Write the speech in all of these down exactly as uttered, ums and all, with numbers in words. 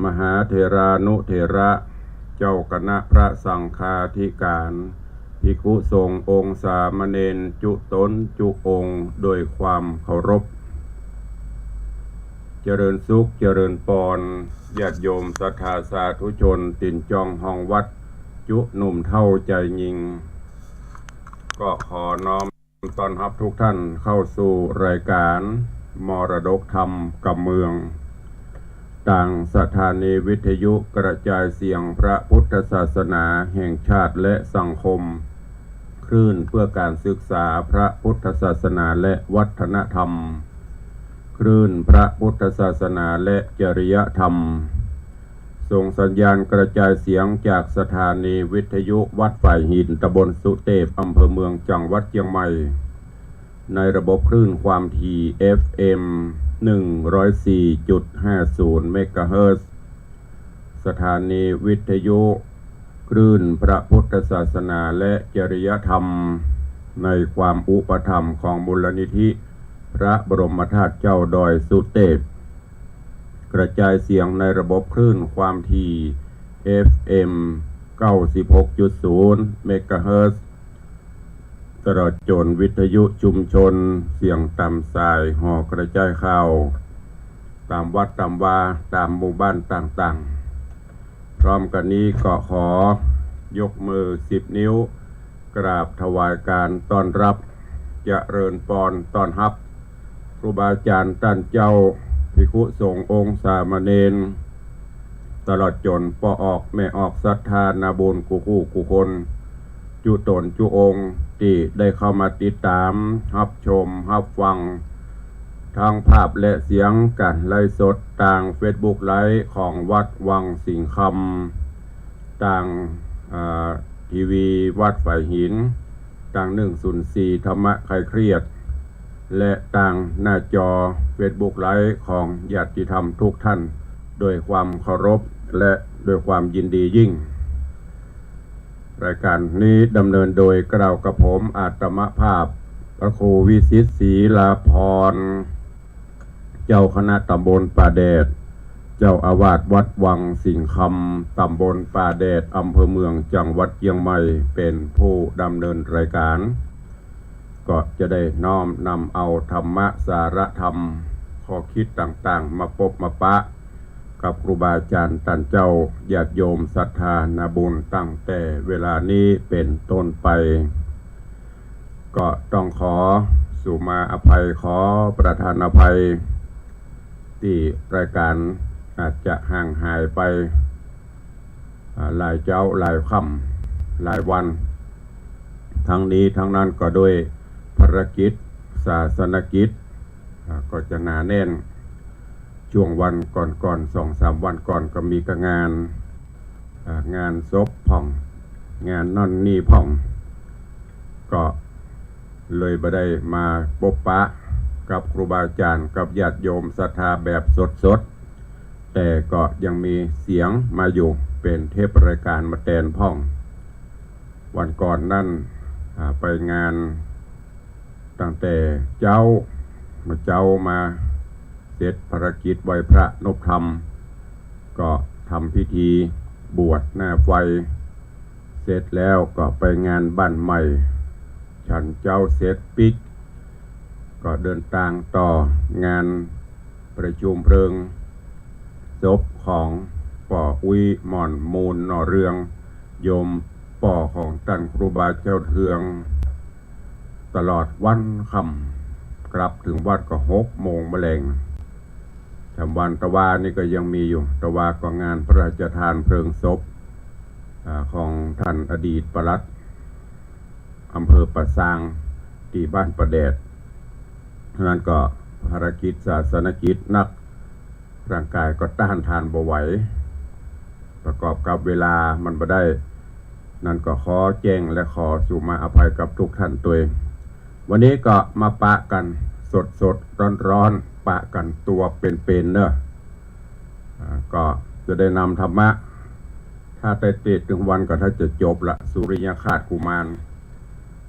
มหาเถรานุเถระ เจ้าคณะพระสังฆาธิการ ภิกขุสงฆ์องค์สามเณรจุ๊ต๋นจุ๊องค์ด้วยความเคารพ เจริญสุขเจริญปอน ญาติโยมศรัทธาสาธุชนตี๋นจองห้องวัด จุ๊หนุ่มเฒ่าใจ๋ญิง ก็ขอน้อม ต้อนฮับทุกท่านเข้าสู่รายการมรดกธรรมกำเมือง ตางสถานีวิทยุกระจายเสียงพระพุทธศาสนาแห่งชาติและสังคม คลื่นเพื่อการศึกษาพระพุทธศาสนาและวัฒนธรรม คลื่นพระพุทธศาสนาและจริยธรรม ส่งสัญญาณกระจายเสียงจากสถานีวิทยุวัดฝายหิน ตำบลสุเตพ อำเภอเมือง จังหวัดเจียงใหม่ ในระบบคลื่นความถี่ เอฟเอ็ม หนึ่งร้อยสี่จุดห้าศูนย์ เมกะเฮิรตซ์ สถานีวิทยุคลื่นพระพุทธศาสนาและจริยธรรม ในความอุปถัมภ์ของมูลนิธิพระบรมธาตุเจ้าดอยสุเตพ กระจายเสียงในระบบคลื่นความถี่ เอฟเอ็ม เก้าสิบหกจุดศูนย์ เมกะเฮิรตซ์ ตลอดจ๋นวิทยุชุมชน เสียงต๋ามสายหอกระจายข่าว ต๋ามวัดต๋ามวา ต๋ามหมู่บ้านต่างๆ พร้อมกั๋นนี้ก็ขอยกมือสิบนิ้ว กราบถวายการต้อนฮับ เจริญปอนต้อนฮับ ครูบาอาจ๋ารย์ต้านเจ้า ภิกขุสงฆ์องค์สามเณร ตลอดจ๋นป้อออกแม่ออกศรัทธานาบุญกู้คู่กู้คน จุ๊ต๋นจุ๊องค์ ตี้ได้เข้ามาติดต๋าม ฮับชม ฮับฟัง ทั้งภาพและเสียงก๋านไลฟ์สดตางเฟซบุ๊กไลฟ์ของวัดวังสิงห์คำ ตาง อ่า ทีวีวัดฝายหิน ตาง หนึ่งศูนย์สี่ ธรรมะคลายเครียด และตางหน้าจอเฟซบุ๊กไลฟ์ของญาติธรรมทุกท่าน ด้วยความเคารพและด้วยความยินดียิ่ง รายการนี้ดำเนินโดยเกล้ากระผมอาตมาภาพ พระครูวิสิทธิ์ ศรีลาภรณ์ เจ้าคณะตำบลป่าแดด เจ้าอาวาสวัดวังสิงห์คำ ตำบลป่าแดด อำเภอเมือง จังหวัดเจียงใหม่ เป๋นผู้ดำเนินรายการ ก็จะได้น้อมนำเอาธรรมะสาระธรรม ข้อคิดต่างๆ มาปบมาปะ กับครูบาอาจ๋ารย์ต้านเจ้า ญาติโยมศรัทธานาบุญตั้งแต่เวลานี้เป๋นต้นไป ก็ต้องขอสุมาอภัย ขอประทานอภัย ตี้รายการอาจจะห่างหายไป อ่า หลายเจ๊า หลายค่ำ หลายวัน ทั้งนี้ทั้งนั้นก็ด้วยภารกิจ ศาสนกิจ อ่า ก็จะหนาแน่น ช่วงวันก่อนๆ สองสามวันก่อนก็มีกะงาน อ่า งานศพพ่อง งานนั่นนี่พ่อง ก็เลยบ่ได้มาปบปะกับครูบาอาจ๋ารย์ กับญาติโยมศรัทธาแบบสดๆ แต่ก็ยังมีเสียงมาอยู่ เป๋นเทปรายการมาแตนพ่อง วันก่อนนั้น อ่า ไปงานตั้งแต่เจ๊า เมื่อเจ๊ามาเสร็จภารกิจไหว้พระนบธรรม ก็ทำพิธีบวชหน้าไฟ เสร็จแล้วก็ไปงานบ้านใหม่ ฉันเจ๊าเสร็จปิ๊ก ก็เดินตางต่องานประชุมเพลิงศพของป้ออุ๊ยหม่อนมูลหน่อเรือง โยมป้อของต้านครูบาเจ้าเทือง ตลอดวันค่ำ กลับเถิงวัดก็หกโมงแมลง แถมวันตะวานี่ก็ยังมีอยู่ ตะวาก็งานพระราชทานเพลิงศพ อ่า ของต้านอดีตปลัดอำเภอป่าซาง ตี้บ้านป่าแดด นั้นก็ภารกิจศาสนกิจนัก ร่างกายก็ต้านทานบ่ไหว ประกอบกับเวลามันบ่ได้ นั้นก็ขอแจ้งและขอสุมาอภัยกับทุกท่านตวย วันนี้ก็มาปะกั๋นสดๆ ร้อนๆ ปะกั๋นตั๋วเป๋นๆ เนาะ อ่า ก็จะได้นำธรรมะ ถ้าได้เตรียมเถิงวันก็ถ้าจะจบละ สุริยคราสน์กุมาร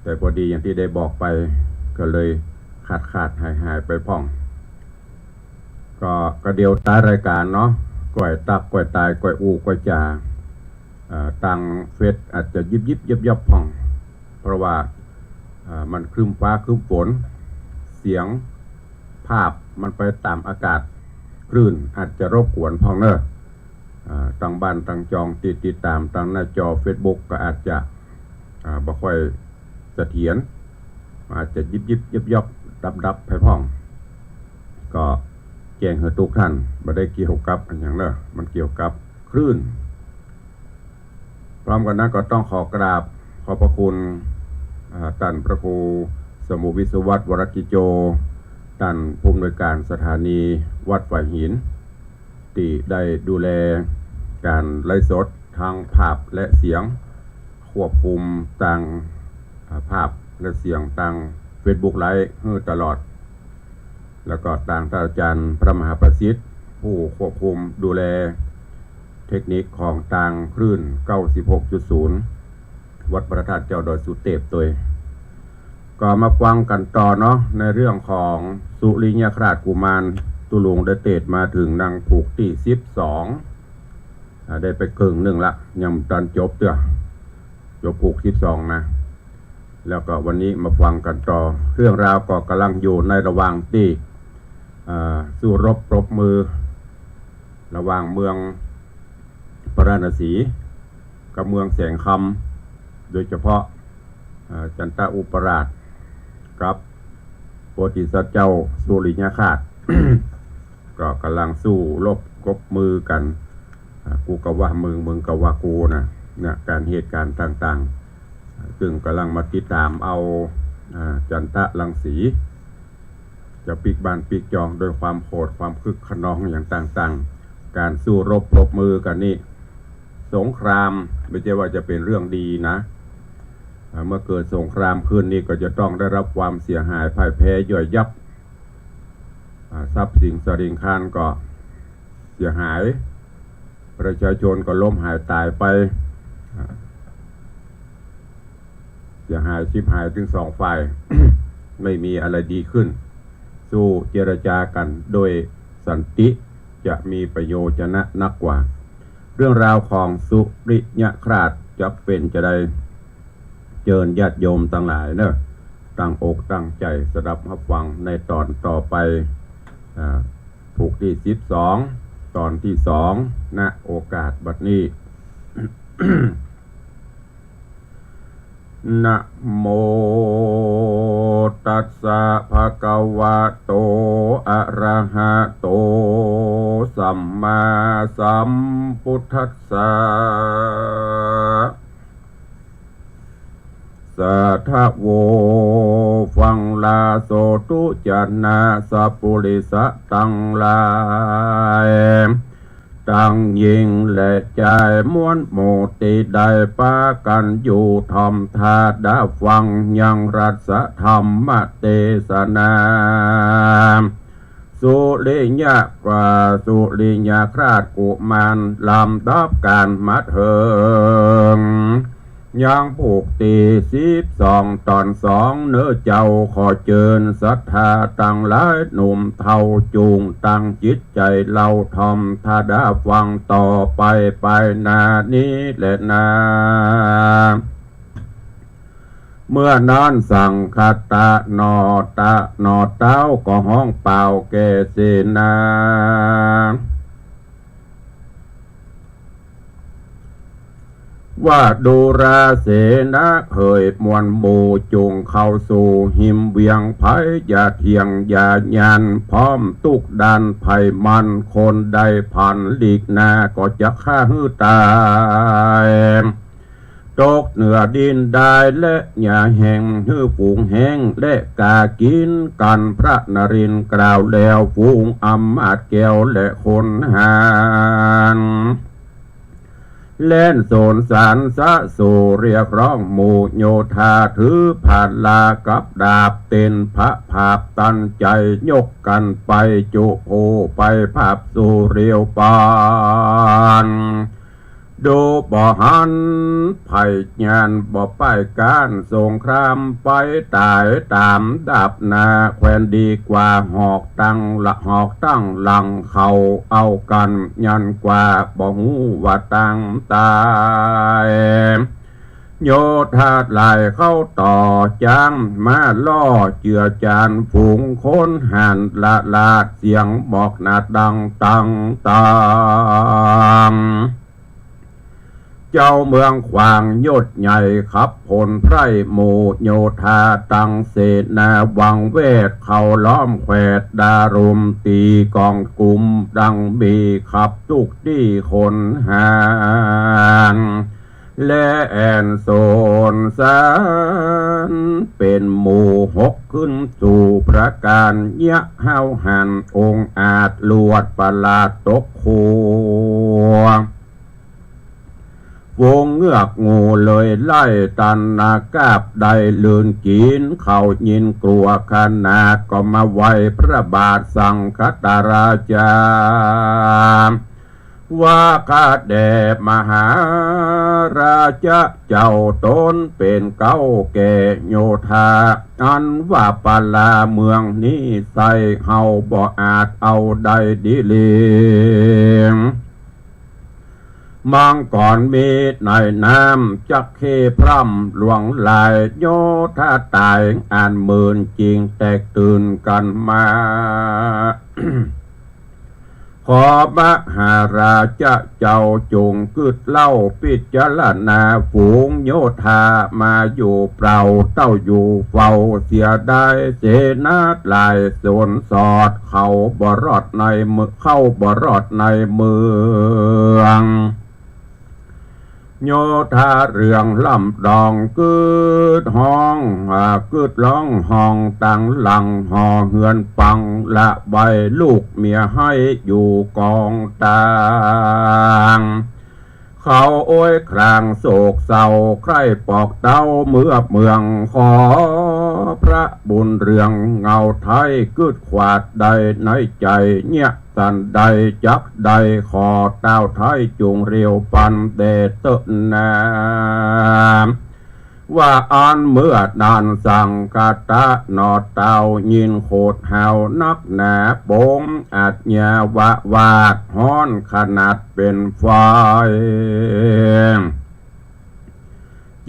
แต่พอดีอย่างตี้ได้บอกไป ก็เลยขาดๆ หายๆ ไปพ่อง ก็ ก็เดี๋ยวต๊ายรายการเนาะ ก้อยตั๊ก ก้อยตาย ก้อยอู้ ก้อยจ๋า เอ่อ ตางเฟซอาจจะยิบๆ ยับๆ พ่อง เพราะว่า เอ่อ มันครึ้มฟ้าครึ้มฝน เสียง ภาพมันไปต๋ามอากาศ คลื่นอาจจะรบกวนพ่องเน่อ อ่า ตางบ้านตางจองตี้ติดต๋ามตางหน้าจอเฟซบุ๊กก็อาจจะ อ่า บ่ค่อยเสถียร อาจจะยิบๆ ยับๆ ดับๆ ไปพ่อง ก็แจ้งหื้อทุกท่าน บ่ได้เกี่ยวกับอะหยังเน่อ มันเกี่ยวกับคลื่น พร้อมกั๋นนั้นก็ต้องขอกราบขอบพระคุณ อ่า ต้านพระครูสมุห์วิศวัตร วรกิจโจ ต้านผู้อำนวยการสถานีวัดฝายหิน ตี้ได้ดูแลก๋านไลฟ์สดทั้งภาพและเสียง ควบคุมตาง อ่า ภาพและเสียงตางเฟซบุ๊กไลฟ์หื้อตลอด แล้วก็ตางต้านอาจ๋ารย์พระมหาประสิทธิ์ ผู้ควบคุมดูแลเทคนิคของตางคลื่น เก้าสิบหกจุดศูนย์ วัดพระธาตุเจ้าดอยสุเตพตวย ก็มาฟังกั๋นต่อเนาะ ในเรื่องของสุริยคราสกุมาร ตุ๊ลุงได้เตสน์มาเถิงนางผูกตี้สิบสอง อ่า ได้ไปเกิ่งนึ่งละ ยังบ่ตันจบเตื้อ จบผูกสิบสองนะ แล้วก็วันนี้มาฟังกั๋นต่อ เรื่องราวก็ก่ำลังอยู่ในระหว่างตี้ อ่า สู้รบปรบมือ ระหว่างเมืองพาราณสีกับเมืองแสงคำ โดยเฉพาะ อ่า จันตะอุปราชกับโพธิสัตว์เจ้าสุริยคราส ก็ก่ำลังสู้รบปรบมือกั๋น อ่า กูก็ว่ามึง มึงก็ว่ากูนะ เนี่ย ก๋านเหตุก๋ารณ์ต่างๆ ซึ่งก่ำลังมาติดต๋ามเอา อ่า จันตะรังสี จะปิ๊กบ้านปิ๊กจองด้วยความโหด ความคึกคะนองอย่างต่างๆ ก๋านสู้รบปรบมือกั๋นนี่ สงครามไม่ใช่ว่าจะเป๋นเรื่องดีนะ อ่า เมื่อเกิดสงครามขึ้นนี่ก็จะต้องได้รับความเสียหายพ่ายแพ้ย่อยยับ อ่า ทรัพย์สินสริงคารก็เสียหาย ประชาชนก็ล้มหายต๋ายไป อ่า เสียหายฉิบหายตึงสองฝ่าย ไม่มีอะไรดีขึ้น สู้เจรจากั๋นโดยสันติ จะมีประโยชนะนักกว่า เรื่องราวของสุริยคราสจะเป๋นจาใด เจิญญาติโยมตังหลายเน่อ ตั้งอกตั้งใจ๋สดับฮับฟังในต๋อนต่อไป อ่า ผูกตี้สิบสอง ต๋อนตี้สอง ณ โอกาสบัดนี้ นะโมตัสสะ ภะคะวะโต อะระหะโต สัมมาสัมพุทธัสสะ สาธะโว ฟังลาโสตุจะนะ สัปปุริสะตังหลาย ตังญิงและจายมวลหมู่ตี้ได้ปากั๋นอยู่ถ่อมต๋าดาฟังยังรัสธรรมเตสนา สุริยะ อ่า สุริยคราสกุมาร ลำดับก๋านมาเถิง ยังผูกตี้สิบสอง ต๋อนสอง เน่อเจ้า ขอเจิญศรัทธาตังหลายหนุ่มเฒ่า จุ่งตั้งจิตใจ๋เล่าถ่อมต๋าดาฟังต่อไป ไปหน้านี้แลนา เมื่อนั้นสังฆตะหน่อตะหน่อเต๊า ก็ฮ้องเป่าแก่เสนา ว่าดูราเสนะเหย มวลหมู่จุ่งเข้าสู่ฮิมเวียงไพร อย่าเถียงอย่ายัน พร้อมตุ๊กด้านไพมัน คนใดผ่านหลีกหน้า ก็จะฆ่าหื้อต๋าย ตกเหนือดินดาย และอย่าแห้งหื้อฝูงแห้ง และกากิ๋นกั๋น พระนรินทร์กล่าวแล้ว ฝูงอำมาตย์แก้วและคนหาญ แล่นโสนสารสะสู่เรียกร้องหมู่โยธา ถือผาลากับดาบ เต้นพระผาบตันใจ๋ ยกกั๋นไปจุผู้ไปผาบสู่เรียวปาน ดู บ่หันไผยาน บ่ป้ายก๋านสงคราม ไปต๋ายต๋ามดาบหน้า แควนดีกว่าหอกตังละ หอกตังหลัง เขาเอากั๋นยันกว่า บ่ฮู้ว่าตังต๋าย โยธาหลายเข้าต่อจ๊าง มาล่อเจือจานฝูงคน หันละลาดเสียงหมอกหนาดังตังตัง เจ้าเมืองขวางยศใหญ่ขับพลไพร่หมู่โยธาตังเสนาวังเวท เขาล้อมแขวดดารุมตีกองกุมดังมีขับตุ๊กตี้ขนหาง และแอ่นโสนสารเป๋นหมู่หกขึ้นสู่ประก๋าน เยียะห้าวหันองอาจลวดประหลาดตกขัว ฝูงเงือกงูเลยไล่ตันนากาบได้ลื่นกิ๋น เขายินกลัวขนาด ก็มาไหว้พระบาทสังฆตราจา ว่าข้าแด่มหาราชะเจ้า ต๋นเป๋นเก๊าแก่โยธา อันว่าปาลาเมืองนี้ใส่ เฮาบ่อาจเอาได้ดีหลี มังกรมีในน้ำจักเข้พร่ำหลวงหลาย โยธาต๋ายอันหมื่นจิ่งแตกตื่นกั๋นมา ขอมหาราชะเจ้าจงกึ๊ดเล่า ปิจารณาฝูงโยธามาอยู่เปล่า เต้าอยู่เฝ้าเสียดาย เสนาหลายสนสอด เขาบ่รอดในเมือง เข้าบ่รอดในเมือง โยธาเรืองลำดองกึ๊ดฮ้อง อ่า กึ๊ดร้องฮ้องตังหลังหอเฮือนปัง ละไว้ลูกเมียให้อยู่กองตาง เขาโอยครางโศกเศร้าใคร่ปอกเต้าเมือเมือง ขอพระบุญเรืองเงาไท้กึ๊ดขวาดได้ในใจ๋ เยียะสันใดจักได้ขอเต้าไท้จงเร็วปันแด่เต๊อะนา ว่าอั้นเมื่อนั้นสังคตะหนอเต้า ยินโขดเห่านักหนา ปงอาชญาวาทฮ้อนขนาดเป๋นไฟ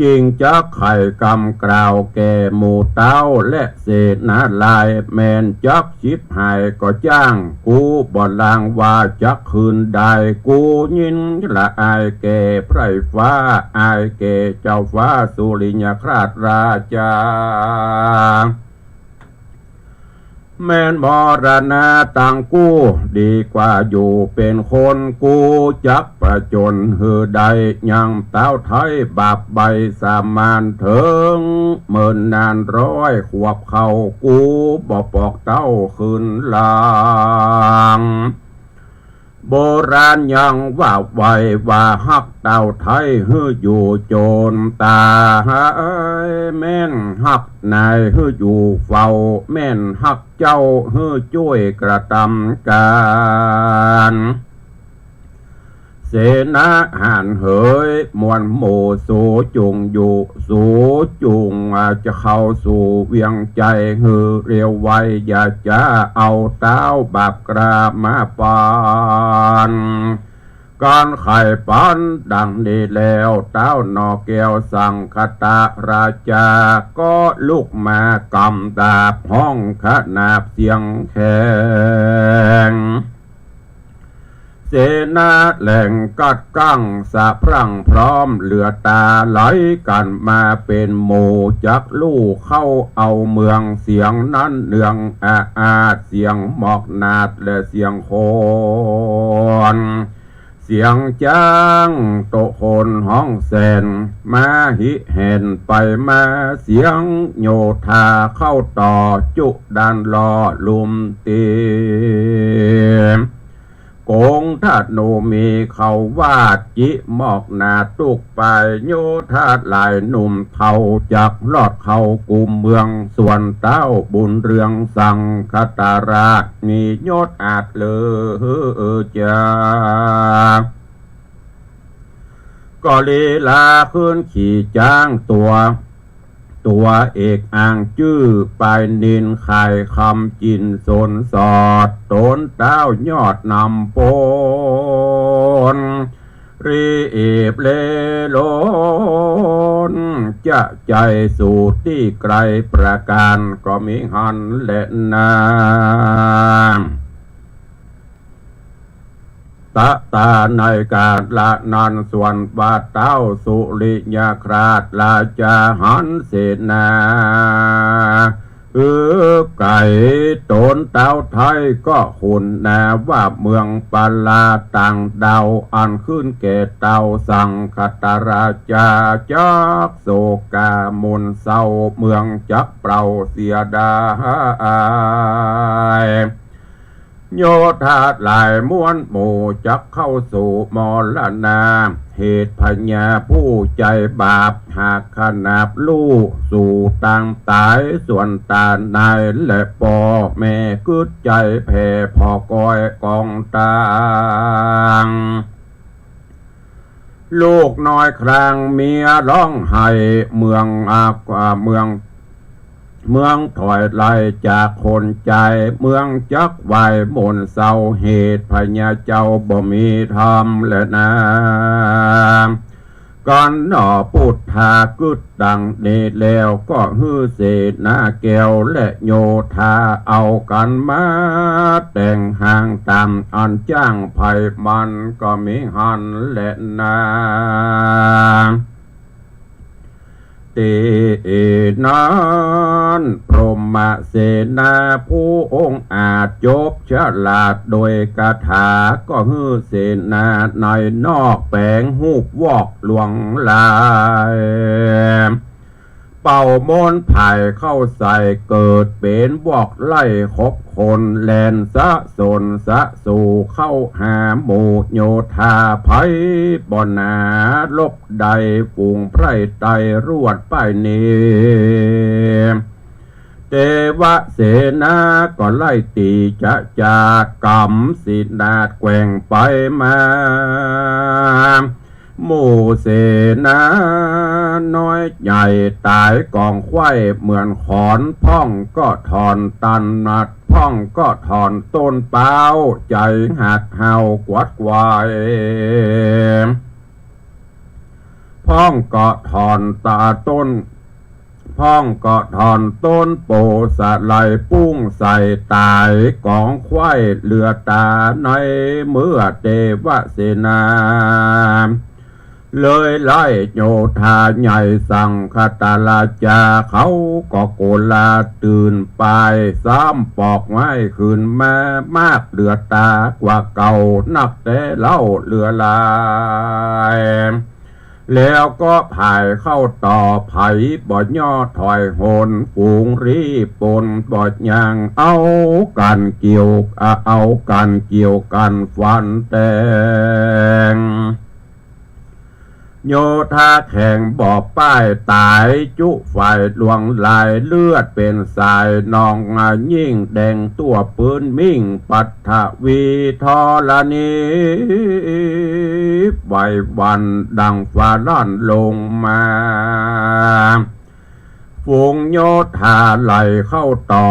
จึงจักไขกำกล่าวแก่หมู่เต้าและเสนาหลาย แม่นจักฉิบหายก็จ้าง กูบ่ลางว่าจักคืนได้ กูยินละอายแก่ไพร่ฟ้า อายแก่เจ้าฟ้าสุริยคราชราชา แม่นมรณาตังกู ดีกว่าอยู่เป๋นคน กูจักผจญหื้อได้ ยังเต้าไท้บาปใบสามานเถิง เมินนานร้อยขวบเข้า กูบ่ปอกเต้าคืนหลัง โบราณยังว่าไว้ว่าฮักเต้าไท้หื้ออยู่จนต๋าย แม่นฮักนายหื้ออยู่เฝ้า แม่นฮักเจ้าหื้อจ้วยกระตำก๋าน เสนาหาญเหย มวลหมู่สูจุ่งอยู่ สูจุ่งจะเข้าสู่เวียงใจ๋ หื้อเร็วไว อย่าจะเอาเต้าบาปกล้ามาปาน ก๋านไขปันดังนี้แล้ว เต้าหน่อแก้วสังคตะราชา ก็ลุกมากำดาบฮ้องขนาบเสียงแข็ง เสนาแหล่งกัดกั้งสะพรั่งพร้อม เหลือต๋าไหลกั๋นมาเป๋นหมู่ จักลู่เข้าเอาเมือง เสียงนั้นเนืองอาอาด เสียงหมอกหนาดและเสียงคน เสียงจ๊างโตะคนฮ้องแสน ม้าหิแหนไปมา เสียงโยธาเข้าต่อจุด่านล่อลุ่มเตียม กงธนูมีเขาวาด จิหมอกหนาดตุ๊กไป โยธาหลายหนุ่มเฒ่า จักลอดเข้ากุมเมือง ส่วนเต้าบุญเรืองสังคตราช มียศอาจเลิศจา ก็ลีลาขึ้นขี่จ๊างตั๋ว ตั๋วเอกอ่างจื้อปายนิน ข่ายคำจินสนสอด ต๋นเต้ายอดนำปน รีบเลหลน จะใจ้สู่ตี้ไกลประก๋าน ก็มีหั้นแลนา ตะตาในก๋าละนั้น ส่วนว่าเต้าสุริยคราชราจาหันเสนา อือไก๋ ต๋นเต้าไทยก็คุณนาว่าเมืองปาลาต่างดาว อันขึ้นแก่เต้าสังคตราจา จักโศกาหม่นเศร้า เมืองจักเปล่าเสียดาย โยธาหลายมวลหมู่จักเข้าสู่มรณา เหตุพญาผู้ใจ๋บาป หากขนาบลู่สู่ตางต๋าย ส่วนต๋านายและป้อแม่กึ๊ดใจ๋แผ่ผ่อกอยกองตาง ลูกน้อยคลางเมียฮ้องไห้ เมืองอา เมือง เมืองถอยไล่จากคนใจ๋ เมืองจักวายหม่นเศร้า เหตุพญาเจ้าบ่มีธรรมแลนา กั๋นหนอปุทธากึ๊ดดังนี้แล้ว ก็หื้อเสนาแก้วและโยธาเอากั๋นมาแต่งหางต๋ามอันจ้างไผมัน ก็มีหั้นแลนา ตี้นั้นพรหมเสนาผู้องอาจจบฉลาดโดยคาถา ก็หื้อเสนาในนอกแป๋งฮูปวอกลวงลาย เป่ามนต์ผายเข้าใส่ เกิดเป๋นวอกไล่ขบคน แล่นสะสนสะสู่เข้าหาหมู่โยธา ไผบ่หนาลบได้ ฝูงไพร่ไตรวดป้ายหนี เตวะเสนาก็ไล่ตี๋จะจาด ก๋ำสินาดแกว่งไปมา หมู่เสนาน้อยใหญ่ต๋ายก๋องไขว้เหมือนขอน พ่องก็ถอนตันนัด พ่องก็ถอนต้นเป๊า ใจ๋หักเห่ากวัดไขว่ พ่องก็ถอนตาต้น พ่องก็ถอนต้นโพธิ์สะไลปุ้งใส่ต๋ายก๋องไขว้เหลือต๋าใน เมื่อเตวะเสนา เลยไล่โยธาใหญ่สังคตราจา เขาก็โกลาตื่นไป ซ้ำปอกไม้ขึ้นมามากเหลือต๋ากว่าเก่านักแต๊เล่าเหลือหลาย แล้วก็ผายเข้าต่อ ไผบ่ย่อถอยหน ฝูงรีบปนบ่ยัง เอากั๋นเกี่ยว เอากั๋นเกี่ยวกั๋นฟันแตง โยธาแข่งบ่ป้ายต๋ายจุฝ่ายลวงลาย เลือดเป๋นสายนองยิ่งแดงตั้วปื๊นมิ่ง ปัทวีธรณีไหวหวั่นดังฟ้าลั่นลงมา ฝูงโยธาไหลเข้าต่อ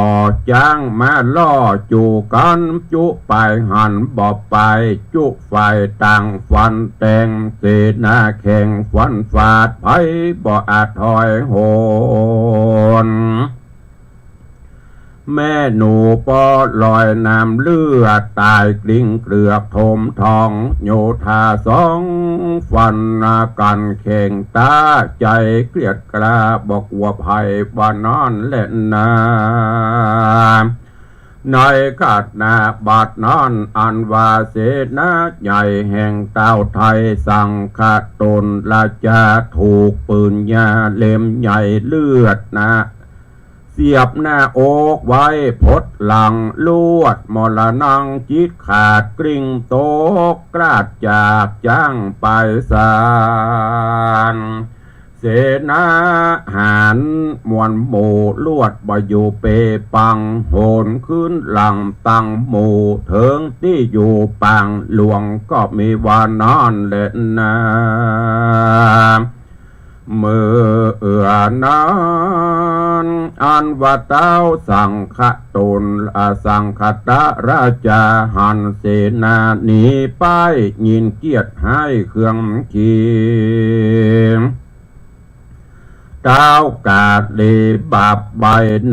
จ๊างม้าล่อจู๋กั๋น จุปายหันบ่ปาย จุฝ่ายต่างฟันแตง เสนาแข่งฟันฝาด ไผบ่อาจถอยหน แม่หนูปอลอยน้ำเลือด ต๋ายกลิ้งเกลือกถมท้อง โยธาสองฟันนากั๋นแข่งต๋า ใจ๋เกลียดกล้าบ่กั๋วภัย ว่านั้นแลนา ในขณะบัดนั้นอันว่าเสนาใหญ่แห่งเต้าไทยสังคตนราจา ถูกปืนยาเล่มใหญ่เลือดนะ เสียบหน้าอกไว้พดหลัง ลวดมรณังจิตขาด กลิ้งตกกราดจากจ๊างไปสาน เสนาหารมวลหมู่ลวดบ่อยู่เปปัง โหนขึ้นหลังตังหมู่ เถิงตี้อยู่ปางหลวง ก็มีว่านั้นแลนา เมื่อนั้นอันว่าเต๊าสังคตน อสังคตราจาหันเสนาหนีไป ยินเกียรติฮ้ายเคืองเคียง เต๊ากาลีบาปใบ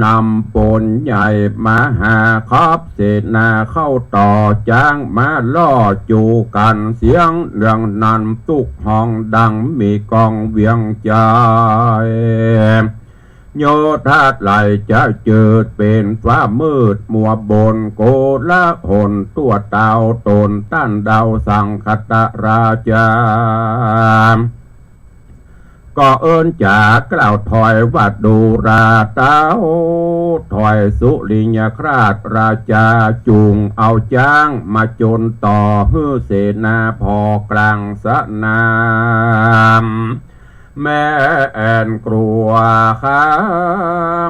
นำปนใหญ่มหาขับเสนาเข้าต่อจ๊างมาล่อจู๋กั๋นเสียงเรื่องนั้นตุ๊กฮ้องดังมีก้องเวียงใจ๋ โยธาไหลจะเจิดเป๋นฟ้ามืดมัวบนโกลาหลตั๋วเต้าต๋นต้านเดาสังคตราจา ก็เอิ้นจ๋ากล่าวถอยว่าดูราเต๊า ถอยสุริยคราชราจาจุ่งเอาจ๊างมาจนต่อหื้อเสนาผ่อกลางสนาม แม่แอ่นกลัวคา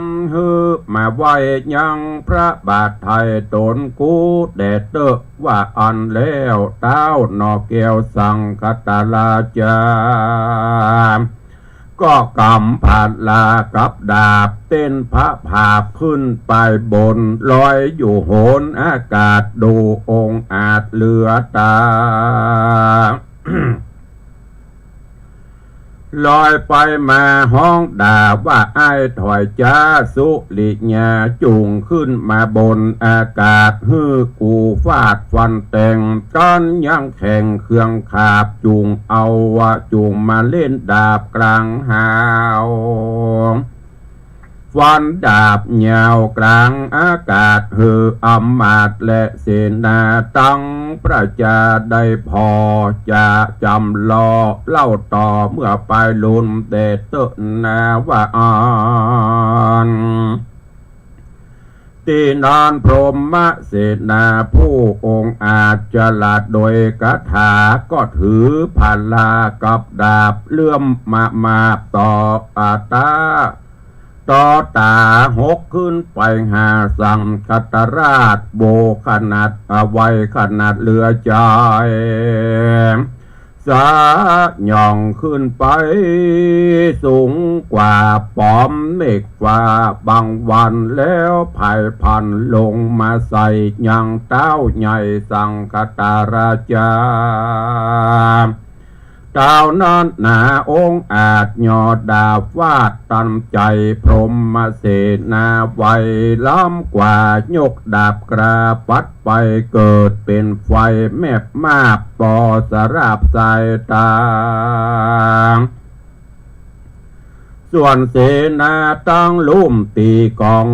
มหื้อมาไหว้ยังพระบาทไทยต๋นกู้แด่เต๊อะ ว่าอั้นแล้วเต๊าหน่อแก้วสังคตราจา ก็ก๋ำผาลากับดาบเต้นพระผาบขึ้นไปบน ลอยอยู่หนอากาศดูองอาจเหลือต๋า ลอยไปมาฮ้องด่าว่าอ้ายถอยจ๊าสุริยาจุ่งขึ้นมาบนอากาศหื้อกูฟาดฟันแตง ก้อนยังแข็งเคืองขาบจุ่งเอาว่าจุ่งมาเล่นดาบกลางหาว ฟันดาบยาวกลางอากาศหื้ออำมาตย์และเสนาตังประจาได้ผ่อจะจ๋ำลอเล่าต่อเมื่อไปลุนแด่เต๊อะนาว่าอั้น ตี้นั้นพรหมเสนาผู้องอาจฉลาดโดยคาถา ก็ถือผาลากับดาบเลื่อมมามาบต่ออาตา ต่อต๋าหกขึ้นไปหาสังคตราช โวขนาดอวัยขนาดเหลือใจ๋ สะหย่องขึ้นไปสูงกว่าป๋อมเมฆฟ้าบางวันแล้ว ผายพันลงมาใส่ยังเต๊าใหญ่สังคตราจา เต๊านั้นหนาองอาจหย่อดาบฟาดตันใจ๋พรหมเสนาไว ล้ำกว่ายกดาบกราปัดไป เกิดเป๋นไฟแมบมาบปอสราบสายต๋า ส่วนเสนาตังลุ่มตี๋ก๋อง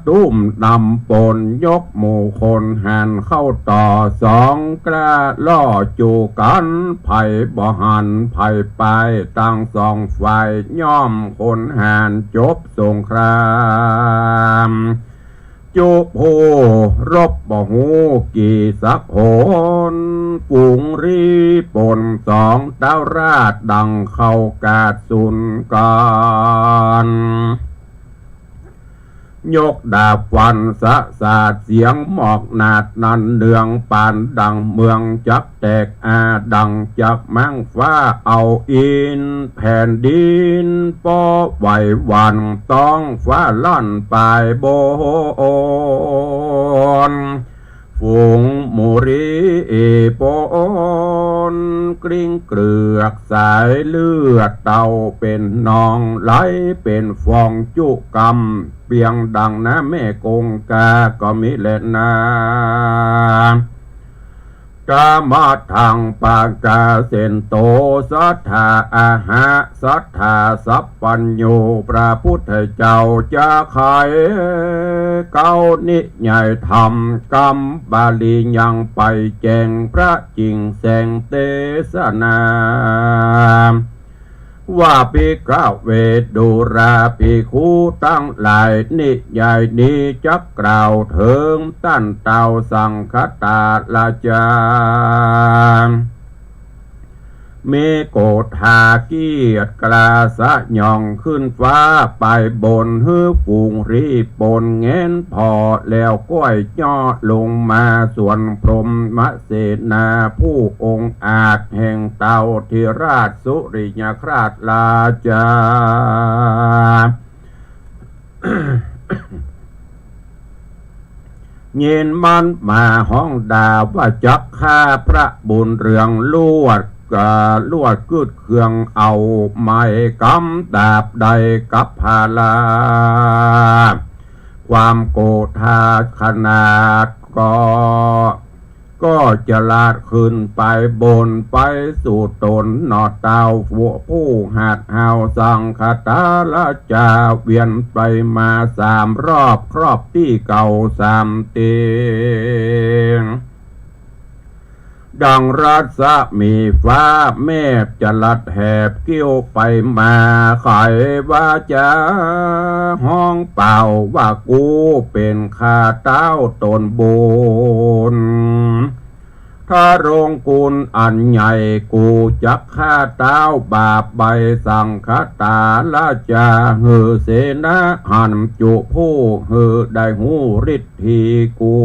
ตุ้มนำปน ยกหมู่คนหาญเข้าต่อสองกล้าล่อจู๋กั๋น ใผบ่หันใผปายตังสองฝ่าย ย่อมคนหาญจบสงคราม จุผู้รบบ่ฮู้กี่สักหน ฝูงรีปนสองเต๊าราชดังเข้ากาดสุนกั๋น ยกดาบฟันสะสาดเสียงหมอกหนาดนั้น เนืองปานดังเมืองจักแตกอา ดังจักม้างฟ้าเอาอิน แผ่นดินปอไหวหวั่น ต๊องฟ้าลั่นปายบน ฝูงหมู่รีปนกลิ้งเกลือกสายเลือดเต้าเป๋นนอง ไหลเป๋นฟองจุกำ เปียงดังน้ำแม่คงคาก็มีแลนา กามาทังปากาเสนโต สัทธาอาหะ สัทธาสัพพัญญู พระพุทธเจ้าจะไขเก๊านิยายธรรม กำบาลียังไปแจ้ง พระจิ่งแสงเตสนา ว่าภิกขเว ดูราภิกขุตังหลาย นิยายนี้จักกล่าวเถิงต้านเต้าสังคตราจา มีโกธาเกียรติกล้าสยองขึ้นฟ้าไปบน หื้อฝูงรีบปนแงนผ่อ แล้วก้อยย่อลงมาสวนพรหมเสนา ผู้องอาจแห่งเต้าธิราชสุริยคราชราชา ยินมันมาฮ้องด่าว่าจักฆ่าพระบุญเรือง ลวดกาลวดกึดเคืองเอาไม้กำดาบใดกับพารา ความโกธาขนาดก็ ก็จลาดขึ้นไปบนไปสู่ตนหนอเต้า ผู้หัดเฮาสังคตาราชา เวียนไปมาสามรอบครอบตี้เก่าสามเตียง ดังรัศมีฟ้าแมบจลัดแหบกิ้วไปมา ไขวาจาฮ้องเป่าว่ากูเป๋นข้าเต้าตนบุญ ทรงคุณอันใหญ่ กูจักฆ่าเต้าบาปใบสังคตาราชา หื้อเสนาหันจุผู้ หื้อได้ฮู้ฤทธีกู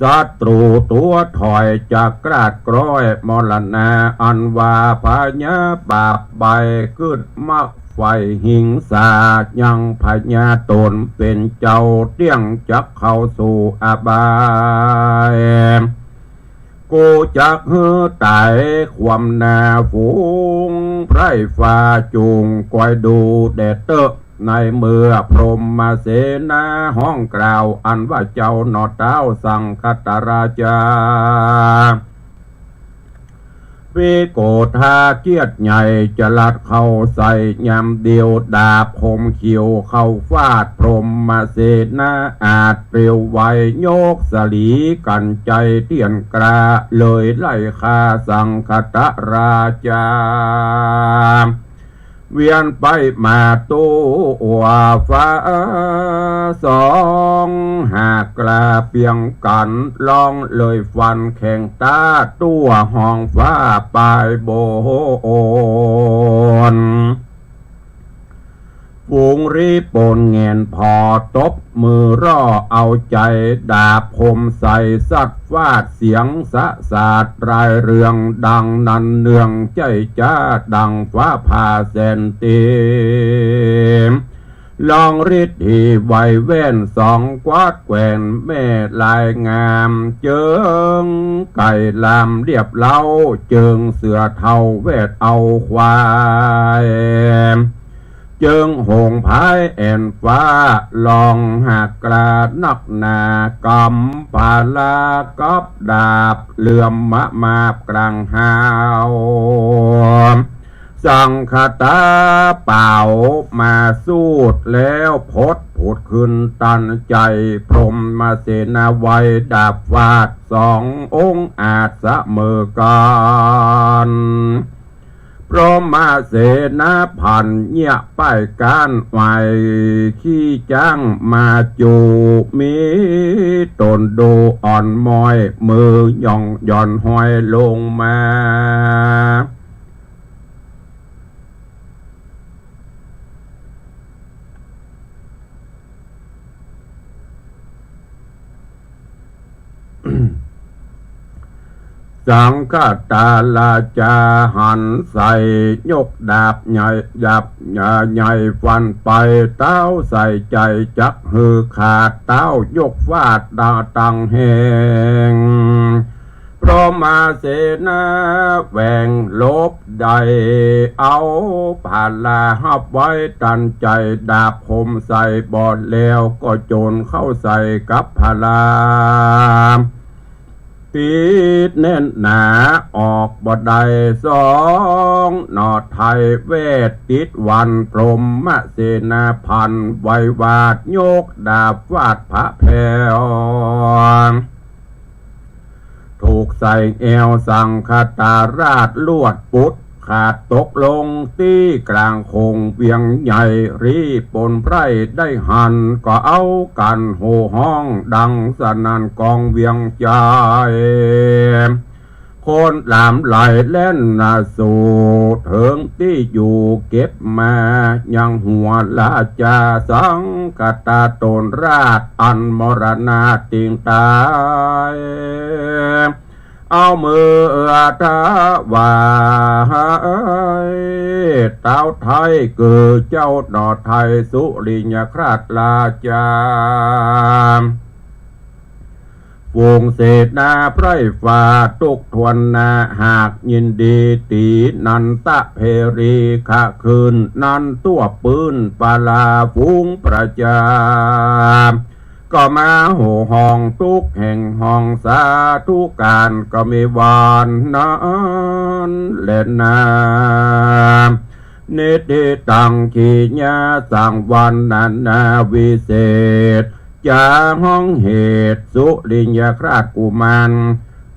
ศัตรูตั๋วถอยจากกราดกร้อยมรณา อันว่าพยาบาปใบกึ๊ดมะไฟหิงสา ยังพญาต๋นเป๋นเจ้าเตี้ยงจักเข้าสู่อบาย กูจักหื้อต๋ายความหน้าฝูงไพร่ฟ้า จุ่งกอยดูแด่เต๊อะ ในเมื่อพรหมเสนาฮ้องกล่าว อันว่าเจ้าหนอเต้าสังคตราชา มีโกธาเกียรติใหญ่จลัดเข้าใส่ยามเดียว ดาบคมเขียวเข้าฟาดพรหมเสนา อาจเปรียวไว ยกสลีกัญไชเตี้ยนกล้า เลยไล่ฆ่าสังคตราชา เวียนไปมาตั๋วฟ้าสอง หากกล้าเปียงกั๋น ลองเลยฟันแข้งต๋าตั๋วฮ้องฟ้าปายบน ฝูงรีบปนแงนผ่อตบมือร่อเอาใจ๋ ดาบคมใส่สัดฟาดเสียงสะสาดรายเรือง ดังนันเนืองใจ้จ๊าดังฟ้าผ่าแสนตี ลองฤทธีไวแว่นสองกวาดแกว่นแม่ลายงาม เจิงไก่ลามเรียบเล้า เจิงเสือเฒ่าแวดเอาควาย เจิงหงส์พายแอ่นฟ้า ลองหากกล้านักหนา กำพารากับดาบเหลื่อมมะมาบกลางฮาว สังคตาเป่ามาสูดแล้ว พดผุดขึ้นตันใจ๋ พรหมเสนาไวดาบฟาดสององอาจเสมอกั๋น พรหมเสนาพันเยียะป้ายก้านไหว ขี้จ๊างมาจู๋ มีต๋นดูอ่อนม้อย มือหย่องหย่อนห้อยลงมา สังคตราชาหันใส่ ยกดาบใหญ่ ดาบใหญ่ฟันไป เต้าใส่ใจ๋จักหื้อขาด เต้ายกฟาดดาตังแหง พรหมเสนาแหว่งหลบได้ เอาพาราฮับไว้ตันใจ๋ ดาบคมใส่บอดแล้ว ก็โจนเข้าใส่กับพารา ติดแน่นหนาออกบ่ได้สองหนอ ไทยแวดติดวัน พรหมเสนาพันไววาด ยกดาบฟาดพระแผว ถูกใส่แอวสังคตราช ลวดปุด ขาดตกลงตี้กลางโขงเวียงใหญ่ รีบปนไพร่ได้หัน ก็เอากั๋นโห่ฮ้องดังสนั่นกองเวียงใจ๋ คนหลามไหลแล่นนาสู่ เถิงตี้อยู่เก็บมา ยังหัวราชาสังคตาต๋นราช อันมรณาติงต๋าย เอามือถวายเต้าไทย คือเจ้าหน่อไทยสุริยคราชราชา ฝูงเสนาไพร่ฝ่าทุกถ้วนหน้า หากยินดีตี๋นันตะเพรี ขะคืนนั้นตั้วปื๊นปลาฝูงประจา ก็มาโห่ฮ้องทุกแห่งห้องสาธุก๋าน ก็มีวันนั้นแลนา นิทธิตัง ขีญาสังวรรณนาวิเศษ จาฮ้องเหตุสุริยคราชกุมาร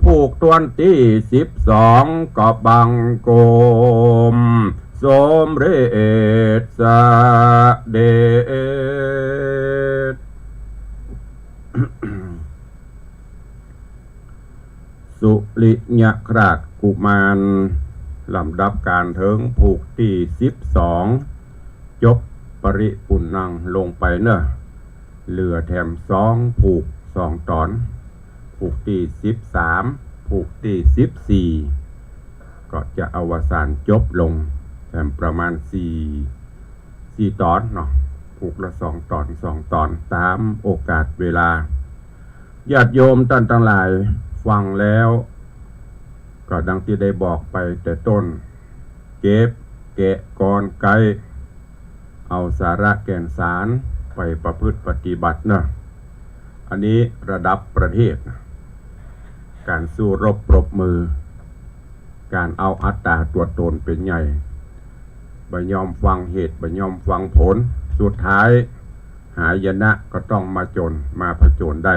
ผูกถ้วนตี้สิบสอง ก็บังคมสมเร็จเสด็จ สุริยคราชกุมาร ลำดับก๋านเถิงผูกตี้สิบสอง จบปริปุณณังลงไปเน่อ เหลือแถมสองผูกสองต๋อน ผูกตี้สิบสาม ผูกตี้สิบสี่ ก็จะอวสานจบลงแถมประมาณสี่ สี่ต๋อนเนาะ ผูกละสองต๋อน สองต๋อน ต๋ามโอกาสเวลา ญาติโยมต้านตังหลายฟังแล้ว ก็ดังตี้ได้บอกไปแต่ต้น เก็บแกะกอนไก๊ เอาสาระแก่นสารไปประพฤติปฏิบัติเนาะ อันนี้ระดับประเทศนะ ก๋านสู้รบปรบมือ ก๋านเอาอัตต๋าตั๋วต๋นเป๋นใหญ่ บ่ยอมฟังเหตุ บ่ยอมฟังผล สุดท้ายหายนะก็ต้องมาจน มาผจญได้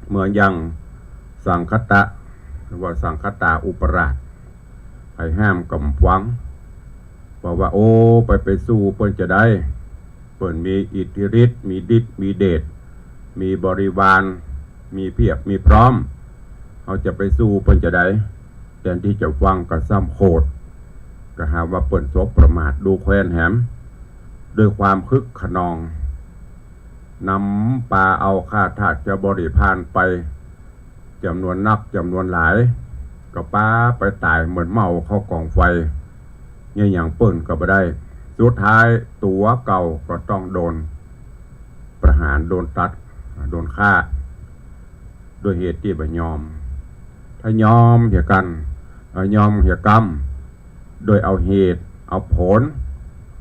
เหมือนอย่างสังคตะ หรือว่าสังคตาอุปราช ใผห้ามก็บ่ฟัง บอกว่า โอ้ ไป ไปสู้เปิ้นจาใด เปิ้นมีอิทธิฤทธิ์ มีฤทธิ์ มีเดช มีบริวาร มีเพียบ มีพร้อม เฮาจะไปสู้เปิ้นจาใด แทนตี้จะฟังก็ซ้ำโขด ก็หาว่าเปิ้นสบประมาท ดูแควนแหม ด้วยความคึกคะนอง นำปาเอาข้าทาสเจ้าบริพารไป จ๋ำนวนนักจ๋ำนวนหลาย ก็ปาไปต๋ายเหมือนเม่าเข้ากองไฟ เยียะหยังเปิ้นก็บ่ได้ สุดท้ายตั๋วเก่าก็ต้องโดนประหาร โดนตัด โดนฆ่า ด้วยเหตุตี้บ่ยอม ถ้ายอมเหียกั๋น เอ่อ ยอมเหียกำ โดยเอาเหตุเอาผล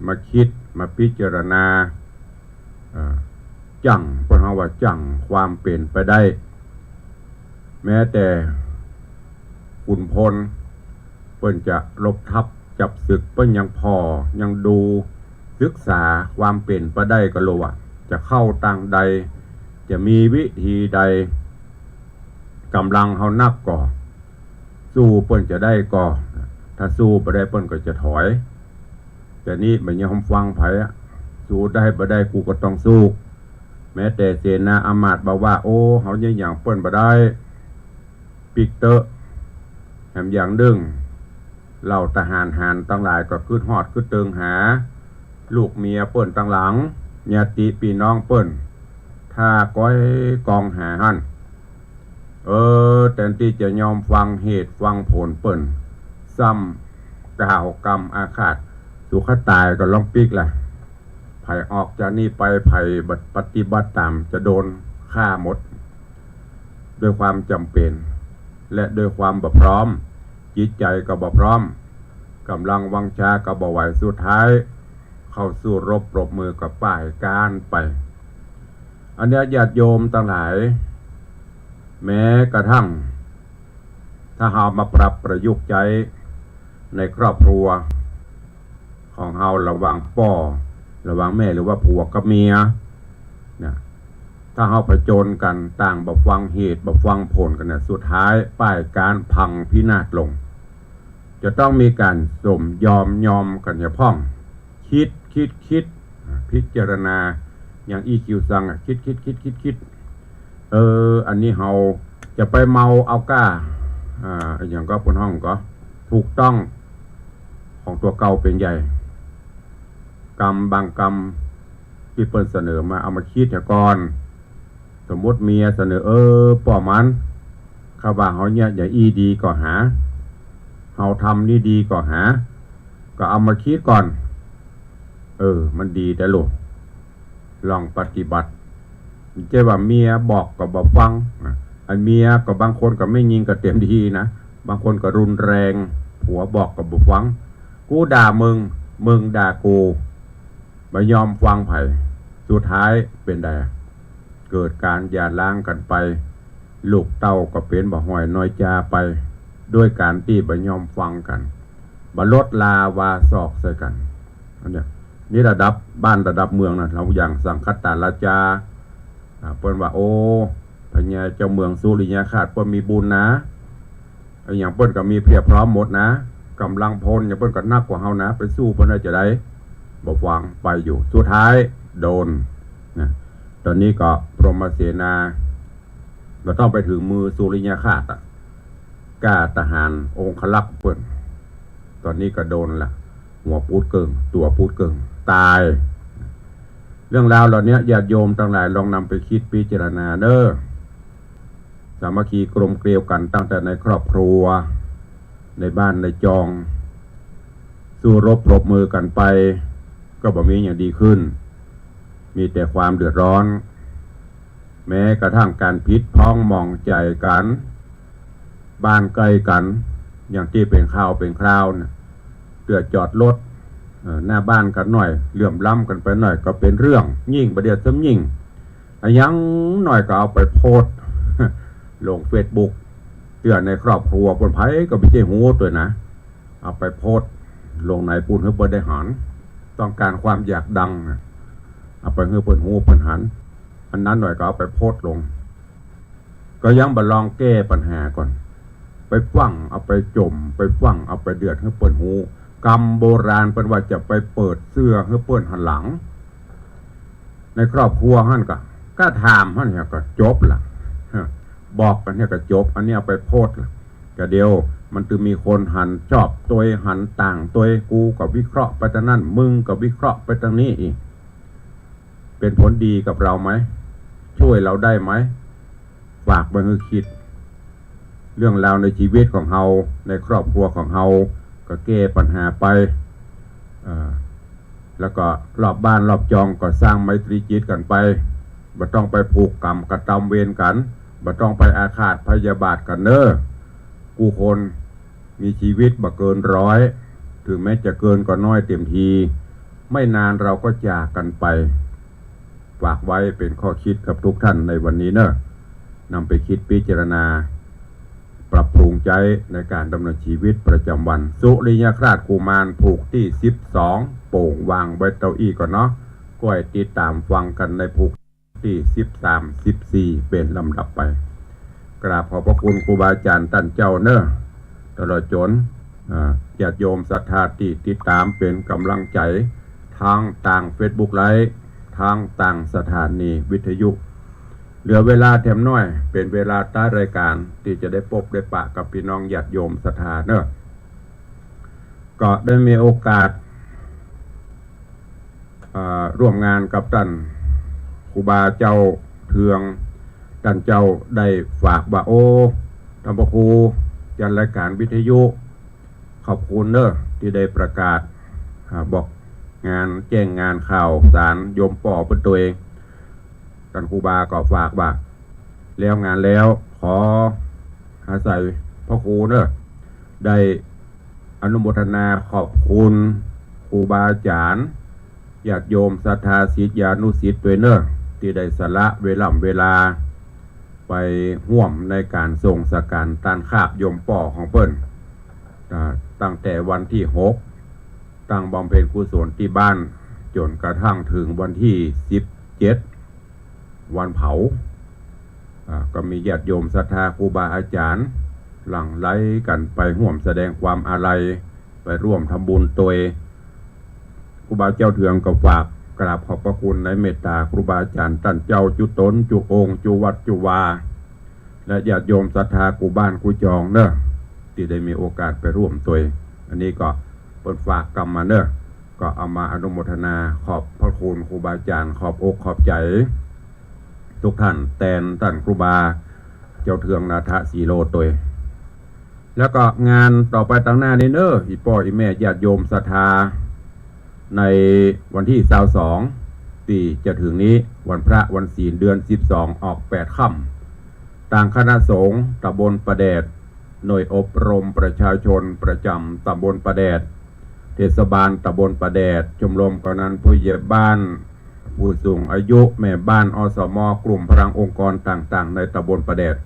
มาคิดมาพิจารณา เอ่อ จั่ง เปิ้นฮ้องว่าจั่งความเป๋นไปได้ แม้แต่ขุนพล เปิ้นจะรบทัพจับศึก เปิ้นยังผ่อ ยังดูศึกษาความเป๋นไปได้ก็รู้ว่า จะเข้าตางใด จะมีวิธีใด ก๋ำลังเฮานักก่อ สู้เปิ้นจาได้ก่อ ถ้าสู้บ่ได้เปิ้นก็จะถอย แต่นี่บ่ยอมฟังใผอะ สู้ได้บ่ได้กูก็ต้องสู้ แม้แต่เสนาอามาตย์บอกว่า โอ้ เฮาเยียะหยังเปิ้นบ่ได้ ปิ๊กเต๊อะ แถมอย่างนึ่ง เหล่าทหารหาญตังหลายก็กึ๊ดฮอดกึ๊ดเติงหา ลูกเมียเปิ้นตังหลัง ญาติปี้น้องเปิ้น ถ้าก้อยกองหาหั้น เออ แทนตี้จะยอมฟังเหตุฟังผลเปิ้น ซ้ำกล่าวกำอาฆาต สูข้าต๋ายก็ลองปิ๊กล่ะ ใผออกจากนี่ไป ใผบ่ปฏิบัติต๋ามจะโดนฆ่าหมด ด้วยความจ๋ำเป๋น และด้วยความบ่พร้อม จิตใจ๋ก็บ่พร้อม ก๋ำลังวังชาก็บ่ไหว สุดท้ายเข้าสู้รบปรบมือกับป้ายก๊านไป อันเนี้ยญาติโยมตังหลาย แม้กระทั่ง ถ้าเฮามาปรับประยุกต์ใจ๊ในครอบครัวของเฮา ระหว่างป้อ ระหว่างแม่ หรือว่าผัวกับเมีย เนี่ย ถ้าเฮาผจญกั๋น ต่างบ่ฟังเหตุบ่ฟังผลกั๋นเนี่ย สุดท้ายป้ายก๊านพังพินาศลง จ จะต้องมีก๋านสมยอมยอมกั๋นเหียพ่อง กึ๊ด กึ๊ด กึ๊ด อ่า พิจารณา อย่างอี้ กึ๊ด ซัง อ่ะ กึ๊ด กึ๊ด กึ๊ด กึ๊ด กึ๊ด เออ อันนี้เฮาจะไปเมาเอาก้า อ่า อะหยังก็ เปิ้นฮ้องก็ ถูกต้องของตั๋วเก่าเป๋นใหญ่ กำบางกำตี้เปิ้นเสนอมา เอามากึ๊ดเหียก่อน สมมุติเมียเสนอ เออ ป้อมัน ข้าว่าเฮาเยียะอย่างอี้ดีก่อหา เฮาทำนี้ดีก่อหา ก็เอามากึ๊ดก่อน เออ มันดีแต๊ลูก ลองปฏิบัติ บ่ใจ้ว่าเมียบอกก็บ่ฟังนะ อันเมียก็บางคนก็แม่ญิงก็เต็มทีนะ บางคนก็รุนแรง ผัวบอกก็บ่ฟัง กูด่ามึง มึงด่ากู บ่ยอมฟังใผ สุดท้ายเป๋นใด เกิดก๋านหย่าร้างกั๋นไป ลูกเต้าก็เป๋นบ่าฮ้อยน้อยจาไป ด้วยก๋านตี้บ่ยอมฟังกั๋น บ่ลดลาวาสอกใส่กั๋น อันเนี้ย นี่ระดับบ้านระดับเมืองนะ เฮาอย่างสังคตราชา อ่า เปิ้นว่า โอ้ พญาเจ้าเมืองสุริยคราสเปิ้นมีบุญนะ อะหยังเปิ้นก็มีเพียบพร้อมหมดนะ ก๋ำลังพลหยังเปิ้นก็นักกว่าเฮานะ ไปสู้เปิ้นได้จะใด บ่ฟัง ไปอยู่ สุดท้ายโดนนะ ต๋อนนี้ก็พรหมเสนา บ่ต้องไปเถิงมือสุริยคราสอะ ก้าทหารองครักษ์เปิ้น ต๋อนนี้ก็โดนละ หัวปูดเกิ่ง ตั๋วปูดเกิ่ง ต๋าย เรื่องราวเหล่านี้ญาติโยมตังหลายลองนำไปกึ๊ดพิจารณาเน่อ สามัคคีกลมเกลียวกั๋นตั้งแต่ในครอบครัว ในบ้านในจอง สู้รบปรบมือกั๋นไป ก็บ่มีอะหยังดีขึ้น มีแต่ความเดือดร้อน แม้กระทั่งก๋านผิดพ้องหมองใจ๋กั๋น บ้านใก้กั๋น อย่างตี้เป๋นข่าวเป๋นคราวเนี่ย เตื้อจอดรถ เอ่อ หน้าบ้านกั๋นหน่อย เหลื่อมล้ำกั๋นไปหน่อย ก็เป๋นเรื่อง ยิ่งบ่าเดี่ยวซ้ำยิ่ง อะหยังหน่อยก็เอาไปโพสต์ ลงเฟซบุ๊ก เตื้อในครอบครัวเปิ้น ใผก็บ่ใจ้ฮู้ตวยนะ เอาไปโพสต์ลงไหนปู้นหื้อเปิ้นได้หัน ต้องก๋านความอยากดังนะ เอาไปหื้อเปิ้นฮู้เปิ้นหัน อันนั้นหน่อยก็เอาไปโพสต์ลง ก็ยังบ่ลองแก้ปัญหาก่อน ไปฟั่งเอาไปจ่ม ไปฟั่งเอาไปเดือดหื้อเปิ้นฮู้ กำโบราณเปิ้นว่าจะไปเปิดเสื้อหื้อเปิ้นหันหลัง ในครอบครัวหั้นก็ ก็ถามหั้นเหียก็จบละ บอกกั๋นเหียก็จบ อันนี้เอาไปโพสต์ละ ก็เดี๋ยวมันจะมีคนหันชอบตวย หันต่างตวย กูก็วิเคราะห์ไปตางนั้น มึงก็วิเคราะห์ไปตางนี้อีก เป๋นผลดีกับเราไหม ช่วยเราได้ไหม ฝากไว้หื้อกึ๊ด เรื่องราวในชีวิตของเฮา ในครอบครัวของเฮา ก็แก้ปัญหาไป เอ่อ แล้วก็รอบบ้านรอบจองก็สร้างไมตรีจิตกั๋นไป บ่ต้องไปผูกกรรมกระตำเวรกั๋น บ่ต้องไปอาฆาตพยาบาทกั๋นเน่อ กู้คนมีชีวิตบ่เกินร้อย ถึงแม้จะเกินก็น้อยเต็มที ไม่นานเราก็จากกั๋นไป ฝากไว้เป๋นข้อกึ๊ดกับทุกท่านในวันนี้เน่อ นำไปกึ๊ดพิจารณา ปรับปรุงใจ๊ในก๋านดำเนินชีวิตประจำวัน สุริยคราสกุมารผูกตี้สิบสอง โป่งวางไว้เต้าอี้ก่อนเนาะ ก้อยติดต๋ามฟังกั๋นในผูกตี้สิบสาม สิบสี่ เป๋นลำดับไป กราบขอบพระคุณครูบาอาจ๋ารย์ต้านเจ้าเน่อ ตลอดจ๋น อ่า ญาติโยมศรัทธาตี้ติดต๋ามเป๋นก๋ำลังใจ๋ ตางตางเฟซบุ๊กไลฟ์ ตางตางสถานีวิทยุ เหลือเวลาแถมน้อย เป๋นเวลาต๊ายรายก๋านตี้จะได้ปบได้ปะกับปี้น้องญาติโยมศรัทธาเน่อ ก็ได้มีโอกาส อ่า ร่วมงานกับต้านครูบาเจ้าเทือง ต้านเจ้าได้ฝากว่า โอ้ ต้านพระครู จัดรายก๋านวิทยุ ขอบคุณเน่อ ตี้ได้ประกาศ อ่า บอกงาน แจ้งงานข่าวสารโยมป้อเปิ้นตวย ต้านครูบาก็ฝากว่า แล้วงานแล้ว ขออาศัยพระครูเน่อ ได้อนุโมทนาขอบคุณครูบาอาจ๋ารย์ ญาติโยมศรัทธาศิษยานุศิษย์ตวยเน่อ ตี้ได้สละเวล่ำเวลา ไปฮ่วมในก๋านส่งสังฆารต้านคาบโยมป้อของเปิ้น อ่า ตั้งแต่วันตี้หก ตั้งบำเพ็ญกุศลตี้บ้าน จ๋นกระทั่งเถิงวันตี้สิบเจ็ด วันเผา อ่า ก็มีญาติโยมศรัทธาครูบาอาจ๋ารย์ หลั่งไหลกั๋นไปฮ่วมแสดงความอาลัย ไปร่วมทำบุญตวย ครูบาเจ้าเถืองก็ฝากกราบขอบพระคุณในเมตตาครูบาอาจ๋ารย์ต้านเจ้าจุ๊ต๋นจุ๊องค์จุ๊วัดจุ๊วา และญาติโยมศรัทธากู้บ้านกู้จองเน่อ ตี้ได้มีโอกาสไปร่วมตวย อันนี้ก็เปิ้นฝากกำมาเน่อ ก็เอามาอนุโมทนาขอบพระคุณครูบาอาจ๋ารย์ ขอบอกขอบใจ๋ทุกท่านแตนต้านครูบาเจ้าเถืองนาถสีโลตวย แล้วก็งานต่อไปตางหน้านี้เน่อ อี่ป้ออี่แม่ญาติโยมศรัทธา ในวันตี้ซาวสองตี้จะเถิงนี้ วันพระวันศีล เดือนสิบสองออกแปดค่ำ ตางคณะสงฆ์ตำบลป่าแดด หน่วยอบรมประชาชนประจ๋ำตำบลป่าแดด เทศบาลตำบลป่าแดด ชมรมกำนันผู้ใหญ่บ้าน ผู้สูงอายุ แม่บ้าน อสม กลุ่มพลังองค์กรต่างๆ ในตำบลป่าแดด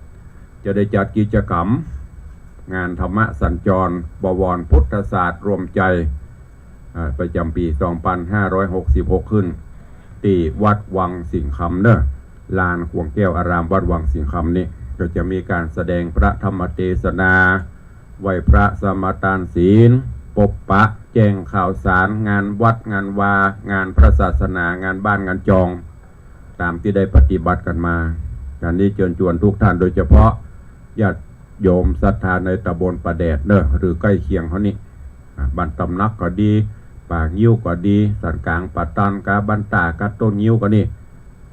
จะได้จัดกิจกรรม งานธรรมะสัญจร บวรพุทธศาสตร์รวมใจ๋ อ่า ประจ๋ำปี๋สองปันห้าร้อยหกสิบหก ขึ้น ตี้วัดวังสิงห์คำเน่อ ลานขวงแก้วอารามวัดวังสิงห์คำนี้ ก็จะมีก๋านแสดงพระธรรมเตสนา ไหว้พระสมาตานศีล ปบปะแจ้งข่าวสารงานวัดงานวา งานพระศาสนา งานบ้านงานจอง ต๋ามตี้ได้ปฏิบัติกั๋นมา อันนี้เจิญจวนทุกท่าน โดยเฉพาะญาติโยมศรัทธาในตำบลป่าแดดเน่อ หรือใก้เคียงเฮานี้ อ่า บ้านตำหนักก็ดี ป่างิ้วก็ดี สันก๋าง ป่าตัน กาบ้านต้า กาต้นงิ้วก็ดี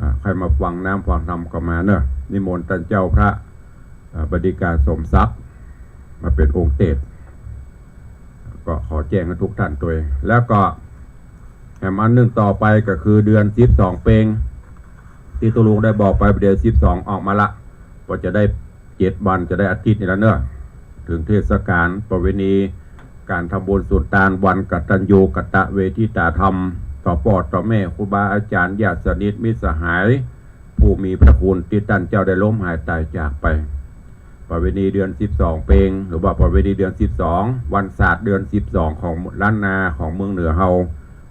อ่า ใค่มาฟังน้ำฟังธรรมก็มาเน่อ นิมนต์ต้านเจ้าพระ อ่า บดินทร์สมศักดิ์ มาเป๋นองค์เตสน์ ก็ขอแจ้งหื้อทุกท่านตวย แล้วก็แหมอันนึ่งต่อไปก็คือเดือนสิบสองเปง ตี้ตุ๊ลุงได้บอกไป เดือนสิบสองออกมาละ ก็จะได้เจ็ดวัน จะได้อาทิตย์นี้แล้วเน่อ เถิงเทศกาลประเวณีก๋านทำบุญสุนตาน วันกตัญญูกตเวทิตาธรรม ต่อป้อต่อแม่ ครูบาอาจ๋ารย์ ญาติสนิทมิตรสหาย ผู้มีพระคุณตี้ต้านเจ้าได้ล้มหายต๋ายจากไป ประเวณีเดือนสิบสองเปง หรือว่าประเวณีเดือนสิบสอง วันศาสตร์เดือนสิบสองของล้านนาของเมืองเหนือเฮา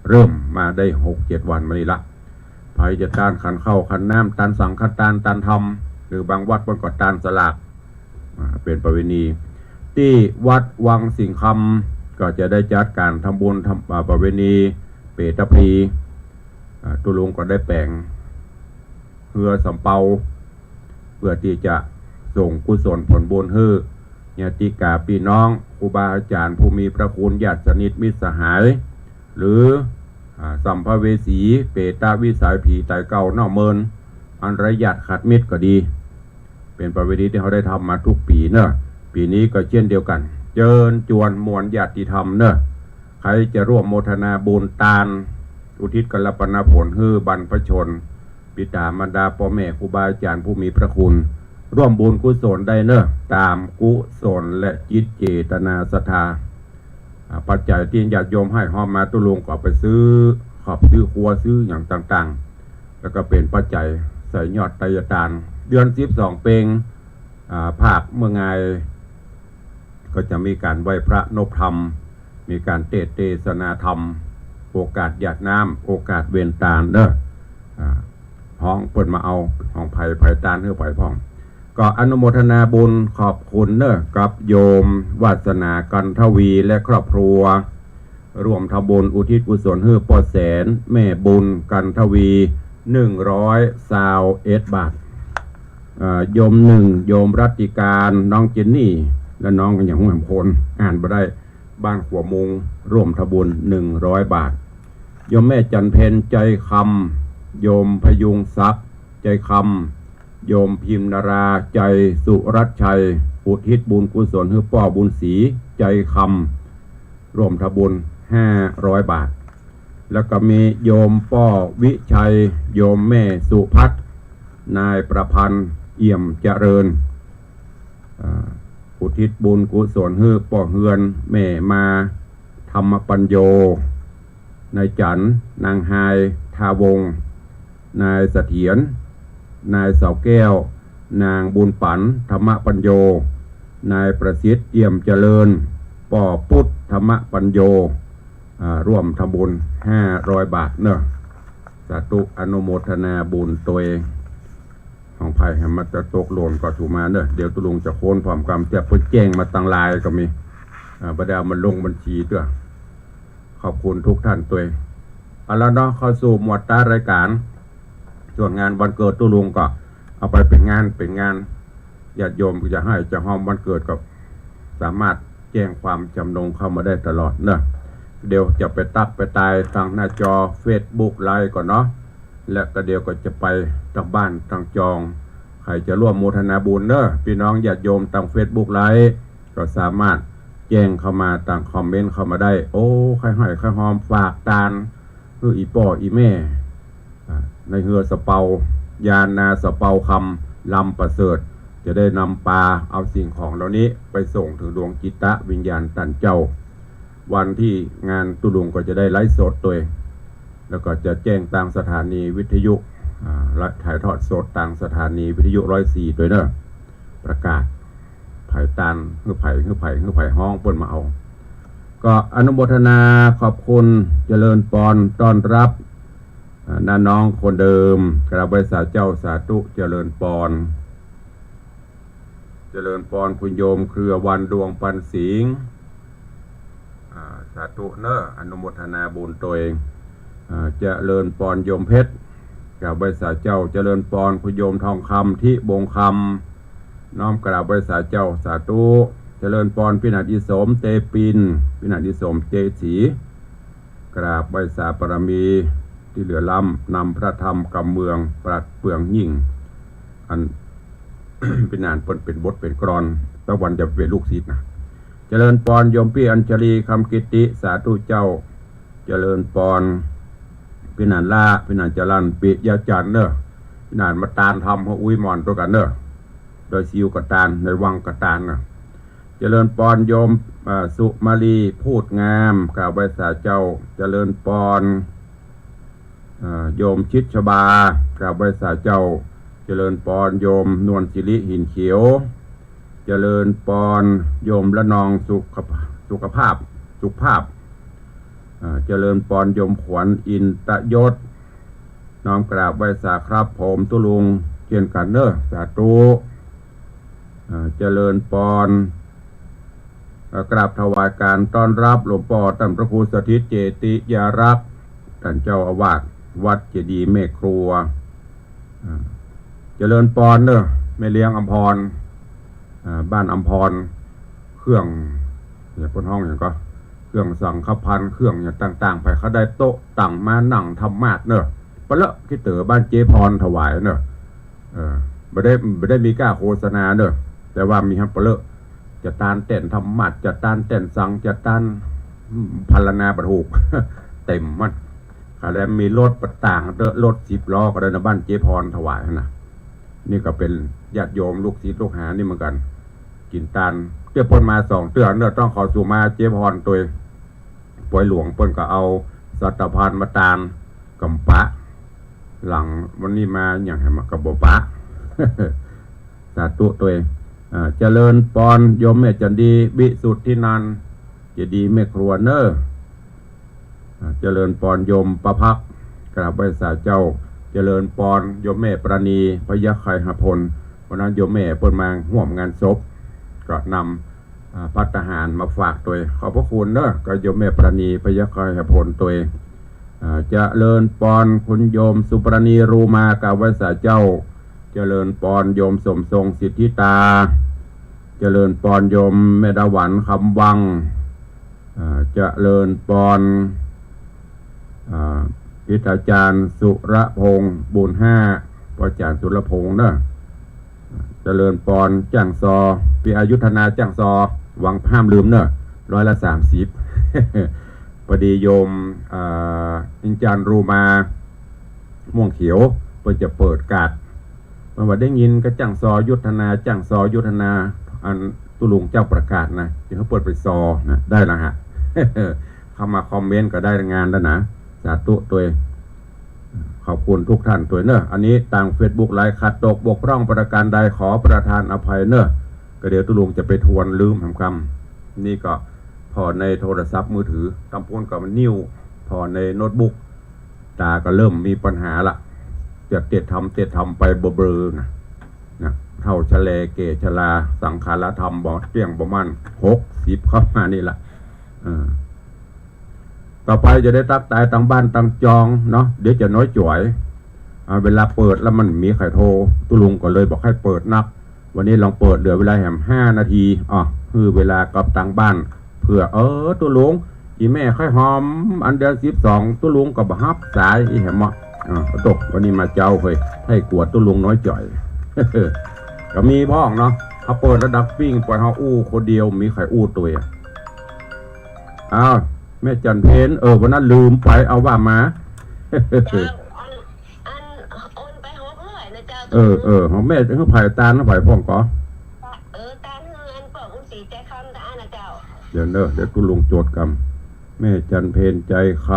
เริ่มมาได้หกเจ็ดวันมานี้ละ ใผจะตานขันข้าวขันน้ำ ตานสังฆตาน ตานธรรม หรือบางวัดเปิ้นก็ตานสลาก อ่า เป๋นประเวณี ตี้วัดวังสิงห์คำก็จะได้จัดก๋านทำบุญทำ อ่า ประเวณีเปตพลี อ่า ตุ๊ลุงก็ได้แป๋งเฮือสำเปา เปื้อตี้จะส่งกุศลผลบุญหื้อญาติกาปี้น้อง ครูบาอาจ๋ารย์ผู้มีพระคุณ ญาติสนิทมิตรสหาย หรือ อ่า สัมภเวสี เปตวิสัย ผีต๋ายเก่านอกเมิน อันไร้ญาติขาดมิตรก็ดี เป๋นประเวณีตี้เฮาได้ทำมากู้ปี๋เน่อ ปี๋นี้ก็เจ้นเดียวกั๋น เจิญจวนมวลญาติธรรมเน่อ ใผจะร่วมโมทนาบุญตาน อุทิศกัลปนผลหื้อบรรพชน ปิต๋ามารดาป้อแม่ครูบาอาจ๋ารย์ผู้มีพระคุณ ร่วมบุญกุศลได้เน่อ ต๋ามกุศลและจิตเจตนาศรัทธา อ่า ปัจจัยตี้ญาติโยมหื้อฮอมมาตุ๊ลุงก็เอาไปซื้อขอบซื้อครัวซื้อหยังต่างๆ แล้วก็เป๋นปัจจัยใส่ยอดไตรยตาน เดือนสิบสองเปง อ่า ภาคเมืองงาย ก็จะมีก๋านไหว้พระนบธรรม มีก๋านเตสน์เตสนาธรรม โอกาสหยาดน้ำ โอกาสเวนตานเน่อ อ่า ฮ้องเปิ้นมาเอา ของใผ ใผตานหื้อใผพ่อง ก็อนุโมทนาบุญขอบคุณเน่อ กับโยมวาสนา กันทวี และครอบครัว ร่วมทำบุญอุทิศกุศลหื้อป้อแสน แม่บุญ กันทวี หนึ่งร้อยซาวเอ็ดบาท เอ่อ โยมหนึ่ง โยมรัตติการ น้องเจนนี่ และน้องหยังหวงโพน อ่านบ่ได้ บ้านขัวมุง ร่วมทำบุญ หนึ่งร้อยบาท โยมแม่จันเพ็ญ ใจคำ โยมพยุงศักดิ์ ใจคำ โยมพิมนารา ใจสุรัตน์ชัย อุทิศบุญกุศลหื้อป้อบุญศรี ใจคำ ร่วมทำบุญ ห้าร้อยบาท แล้วก็มีโยมป้อวิชัย โยมแม่สุพัฒน์ นายประพันธ์ เอี่ยมเจริญ อ่า อุทิศบุญกุศลหื้อป้อเฮือน แม่มา ธรรมปัญโญ นายจันทร์ นางฮาย ทาวงศ์ นายเสถียร นายเสาแก้ว นางบุญปั๋น ธรรมปัญโญ นายประสิทธิ์ เอี่ยมเจริญ ป้อปุ๊ด ธรรมปัญโญ อ่า ร่วมทำบุญ ห้าร้อยบาทเน่อ สาธุ อนุโมทนาบุญตวย ของใผหากมันจะตกหล่นก็ถูมาเน่อ เดี๋ยวตุ๊ลุงจะค้นพร้อมกำ เตื้อเปิ้นแจ้งมาตางไลน์ก็มี อ่า บ่ได้เอามาลงบัญชีเตื้อ ขอบคุณทุกท่านตวย เอาละเนาะ เข้าสู่หมวดท้ายรายการ ส่วนงานวันเกิดตุ๊ลุงก็เอาไปเป๋นงานเป๋นงาน ญาติโยมจะไห้จะฮอมวันเกิดก็สามารถแจ้งความจำนงเข้ามาได้ตลอดเน่อ เดี๋ยวจะไปตั๊กไปตายตางหน้าจอเฟซบุ๊กไลฟ์ก่อนเนาะ และก็เดี๋ยวก็จะไปตางบ้านตางจอง ใผจะร่วมโมทนาบุญเน่อ ปี้น้องญาติโยมตางเฟซบุ๊กไลฟ์ก็สามารถแจ้งเข้ามาตางคอมเมนต์เข้ามาได้ โอ้ ใค่ไห้ใค่ฮอมฝากตาน หื้ออี่ป้ออี่แม่ อ่า ในเฮือสะเปา ยานนาสะเปาคำ ลำประเสริฐ จะได้นำปาเอาสิ่งของเหล่านี้ไปส่งเถิงดวงจิตวิญญาณต้านเจ้า วันตี้งานตุ๊ลุงก็จะได้ไลฟ์สดตวย แล้วก็จะแจ้งตางสถานีวิทยุ อ่า และถ่ายทอดสดตางสถานีวิทยุร้อยสี่ตวยเน่อ ประกาศ ใผตาน หื้อใผ หื้อใผ หื้อใผฮ้องเปิ้นมาเอา ก็อนุโมทนาขอบคุณ เจริญปอน ต้อนรับ อ่า น้าน้องคนเดิม กราบไหว้สาเจ้า สาธุ เจริญปอน เจริญปอน คุณโยมเครือวันดวงปันสิงห์ อ่า สาธุเน่อ อนุโมทนาบุญตวย อ่า เจริญปอนโยมเพชร กราบไหว้สาเจ้า เจริญปอนคุณโยมทองคำ ทิบงคำ น้อมกราบไหว้สาเจ้า สาธุ เจริญปอนปี้หนานอี่สม เตปิน ปี้หนานอี่สม เจสี กราบไหว้สาบารมีตี้เหลือล้ำ นำพระธรรมกำเมืองปราดเปรื่องยิ่ง อัน ปี้หนานเปิ้นเป๋นบทเป๋นกลอน สักวันจะเป๋นลูกศิษย์นะ เจริญปอนโยมปี้อัญชลี คำกิตติ สาธุเจ้า เจริญปอน ปี้หนานล้า ปี้หนานจรัญ ปิยะจันทร์เน่อ ปี้หนานมาตานธรรม ฮะ อุ้ยหม่อนตวยกั๋นเน่อ ดอยซิวก็ตาน ในวังก็ตานเน่อ เจริญปอนโยม อ่า สุมาลี พูดงาม กราบไหว้สาเจ้า เจริญปอน อ่า โยมชิดชบา กราบไหว้สาเจ้า เจริญปอนโยมนวลสิริ หินเขียว เจริญปอนโยมละนอง สุขภาพ สุขภาพ สุขภาพ อ่า เจริญปอนโยมขวัญ อินตยศ น้อมกราบไหว้สาครับผมตุ๊ลุงเจ้นกั๋นเน่อ สาธุ อ่า เจริญปอน อ่า กราบถวายการต้อนรับหลวงป้อต้านพระครูสถิตเจติยารักษ์ ต้านเจ้าอาวาสวัดเจดีย์แม่ครัว อ่า เจริญปอนเน่อ แม่เลี้ยงอำพร อ่า บ้านอำพร เครื่อง เนี่ย เปิ้นฮ้องหยังก็ เครื่องสังฆภัณฑ์ เครื่องหยังต่างๆ ไป เขาได้โต๊ะตังมานั่งธรรมาสน์เน่อ ปะเลอะขี้เต๋อบ้านเจ๊พรถวายเน่อ เออ บ่ได้ บ่ได้มีก้าโฆษณาเน่อ แต่ว่ามีฮั่นปะเลอะ จะตานแต้นธรรมาสน์ จะตานแต้นสัง จะตาน อืม พรรณนาบ่ถูก เต็มหมด เขาแลมีรถประต่างเต๊อะ รถสิบล้อก็ได้นะ บ้านเจ๊พรถวายหั้นนะ นี่ก็เป๋นญาติโยมลูกศิษย์ลูกหานี่เหมือนกั๋น กิ๋นตาน เตื้อเปิ้นมาสองเตื้อเน่อ ต้องขอสุมาเจ๊พรตวย ปอยหลวงเปิ้นก็เอาสัตตาปาณมาตาน ก๋ำปะ หลังวันนี้มาหยังหื้อมาก็บ่ปะ สาธุตวย อ่า เจริญปอนโยมแม่จันดี วิสุทธินันท์ เจดีย์แม่ครัวเน่อ อ่า เจริญปอนโยมประภักตร์ กราบไหว้สาเจ้า เจริญปอนโยมแม่ปราณี พยัคฆไคหพล วันนั้นโยมแม่เปิ้นมาฮ่วมงานศพ ก็นำ อ่า ภัตตาหารมาฝากตวย ขอบพระคุณเน่อ ก็โยมแม่ปราณี พยัคฆไคหพลตวย อ่า เจริญปอนคุณโยมสุปราณี รูมา กราบไหว้สาเจ้า เจริญปอนโยมสมทรง สิทธิตา เจริญปอนโยมแม่ดาหวัน คำวัง อ่า เจริญปอน อ่า พิธาจารย์สุรพงษ์ บุญห้า ป้อจ๋ารย์สุรพงษ์เน่อ เจริญปอนจ้างซอ ปี้อยุธนาจ้างซอ วังห้ามลืมเน่อ ร้อยละสามสิบ พอดีโยม อ่า อินจารย์รูมา ม่วงเขียว เปิ้นจะเปิดการ์ด เปิ้นว่าได้ยินก็จ้างซอยุธนา จ้างซอยุธนา อันตุ๊ลุงเจ้าประกาศนะ จะหื้อเปิ้นไปซอนะ ได้ละฮะ เข้ามาคอมเมนต์ก็ได้งานแล้วนะ สาธุตวย ขอบคุณทุกท่านตวยเน่อ อันนี้ตางเฟซบุ๊กไลฟ์ ขัดตกบกพร่องประการใดขอประทานอภัยเน่อ ก็เดี๋ยวตุ๊ลุงจะไปทวนลืมหำกำ นี่ก็ผ่อในโทรศัพท์มือถือ ตำปูนก็มันนิ่ว ผ่อในโน้ตบุ๊ก ต๋าก็เริ่มมีปัญหาละ จะเตะทำ เตะทำไปเบลอๆ นะ นะ เฒ่าชะแลแก่ชรา สังขารธรรมบ่เตี้ยงบ่มั่น หกสิบเข้ามานี่ละ เออ ต่อไปจะได้ตั๊กตายตางบ้านตางจองเนาะ เดี๋ยวจะน้อยจ๋อย อ่า เวลาเปิดแล้วมันมีใผโทร ตุ๊ลุงก็เลยบ่ใค่เปิดนัก วันนี้ลองเปิดเหลือเวลาแหมห้านาที อ่ะ หื้อเวลากับตางบ้าน เผื่อ เออ ตุ๊ลุง อี่แม่ใค่หอม อันเดือนสิบสอง ตุ๊ลุงก็บ่ฮับสาย อี้แหมเนาะ อ่า ตก วันนี้มาเจ๊าเฮ้ย ใค่กั๋วตุ๊ลุงน้อยจ๋อย ก็มีพ่องเนาะ เฮาเปิดแล้วดักปิ้ง ปล่อยเฮาอู้คนเดียว มีใผอู้ตวย อ้าว แม่จันเพ็ญ เออ วันนั้นลืมไป เอาว่ามา เจ้า อัน อัน โอนไปหกร้อยนะเจ้า เออ เออ ของแม่ ของใผตาน ของใผพ่องก่อ เออ ตานหื้ออันป้อบุญศรีใจคำตะอั้นนะเจ้า เดี๋ยวเนอะ เดี๋ยวตุ๊ลุงจดกำ แม่จันเพ็ญใจค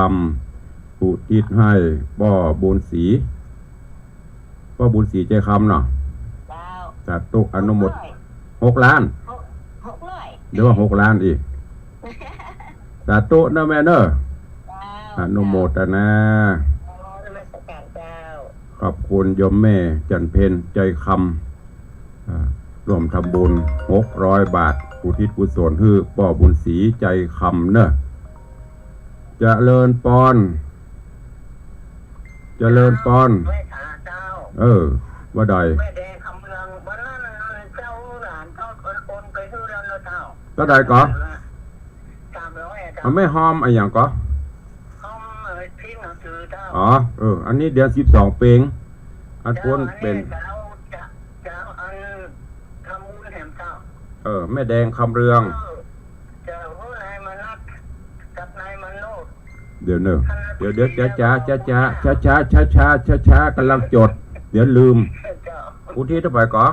ำ อุทิศหื้อป้อบุญศรี ป้อบุญศรีใจคำเนาะ เจ้า สาธุ อนุโมท หกร้อย หกล้าน หก หกร้อย เดี๋ยวว่าหกล้านอีก สาธุเนอะแม่เนอะ เจ้า อนุโมทนา เจ้า นมัสการเจ้า ขอบคุณโยมแม่จันเพ็ญใจคำ อ่า ร่วมทำบุญหกร้อยบาท อุทิศกุศลหื้อป้อบุญศรีใจคำเนอะ เจริญปอน เจริญปอน แม่สาเจ้า เออ ว่าใด แม่แดงคำเรือง วันนั้นเจ้าหลานเจ้าโอนไปหื้อแล้วนะเจ้า เต้าใดก่อ สามร้อยอะเจ้า เอาแม่หอมอะหยังก่อ หอม เอ่อ พิมพ์หนังสือเจ้า อ๋อ เออ อันนี้เดือนสิบสองเปง อันโอนเป๋น เจ้า อันนี้จะเอา จะ จะเอาอันทำบุญแหมเจ้า เออ แม่แดงคำเรือง เออ จะเอานายมนัสกับนายมโนด เดี๋ยวเนอะ เดี๋ยว เดี๋ยว ช้าๆ ช้าๆ ช้าๆ ช้าๆ ช้าๆ กำลังจด เดี๋ยวลืม เจ้า อุทิศเต้าใผก่อ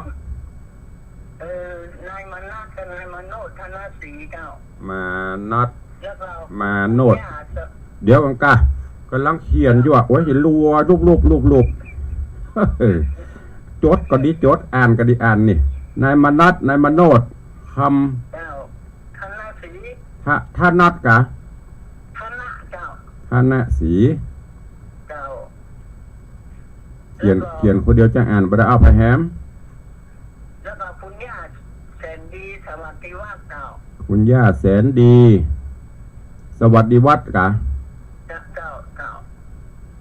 เออ นายมนัสกับนายมโนด ธนศรีเจ้า มนัส แล้วก็ มโนด ย่าเจ้า เดี๋ยวก่อนกะ กำลังเขียนอยู่อะ โอ้ย เห็นรัว รูปๆ ๆ ๆ จดก็ดีจด อ่านก็ดีอ่านนี่ นายมนัส นายมโนด คำ เจ้า ธนศรี ธ- ธนัสกะ ธนเจ้า ธนศรี เจ้า เขียน แล้วก็ เขียนคนเดียวจะอ่านบ่ได้ เอาไปแหม แล้วก็คุณย่าแสนดี สวัสดิวัฒน์เจ้า คุณย่าแสนดี สวัสดิวัฒน์กะ เจ้า เจ้า เจ้า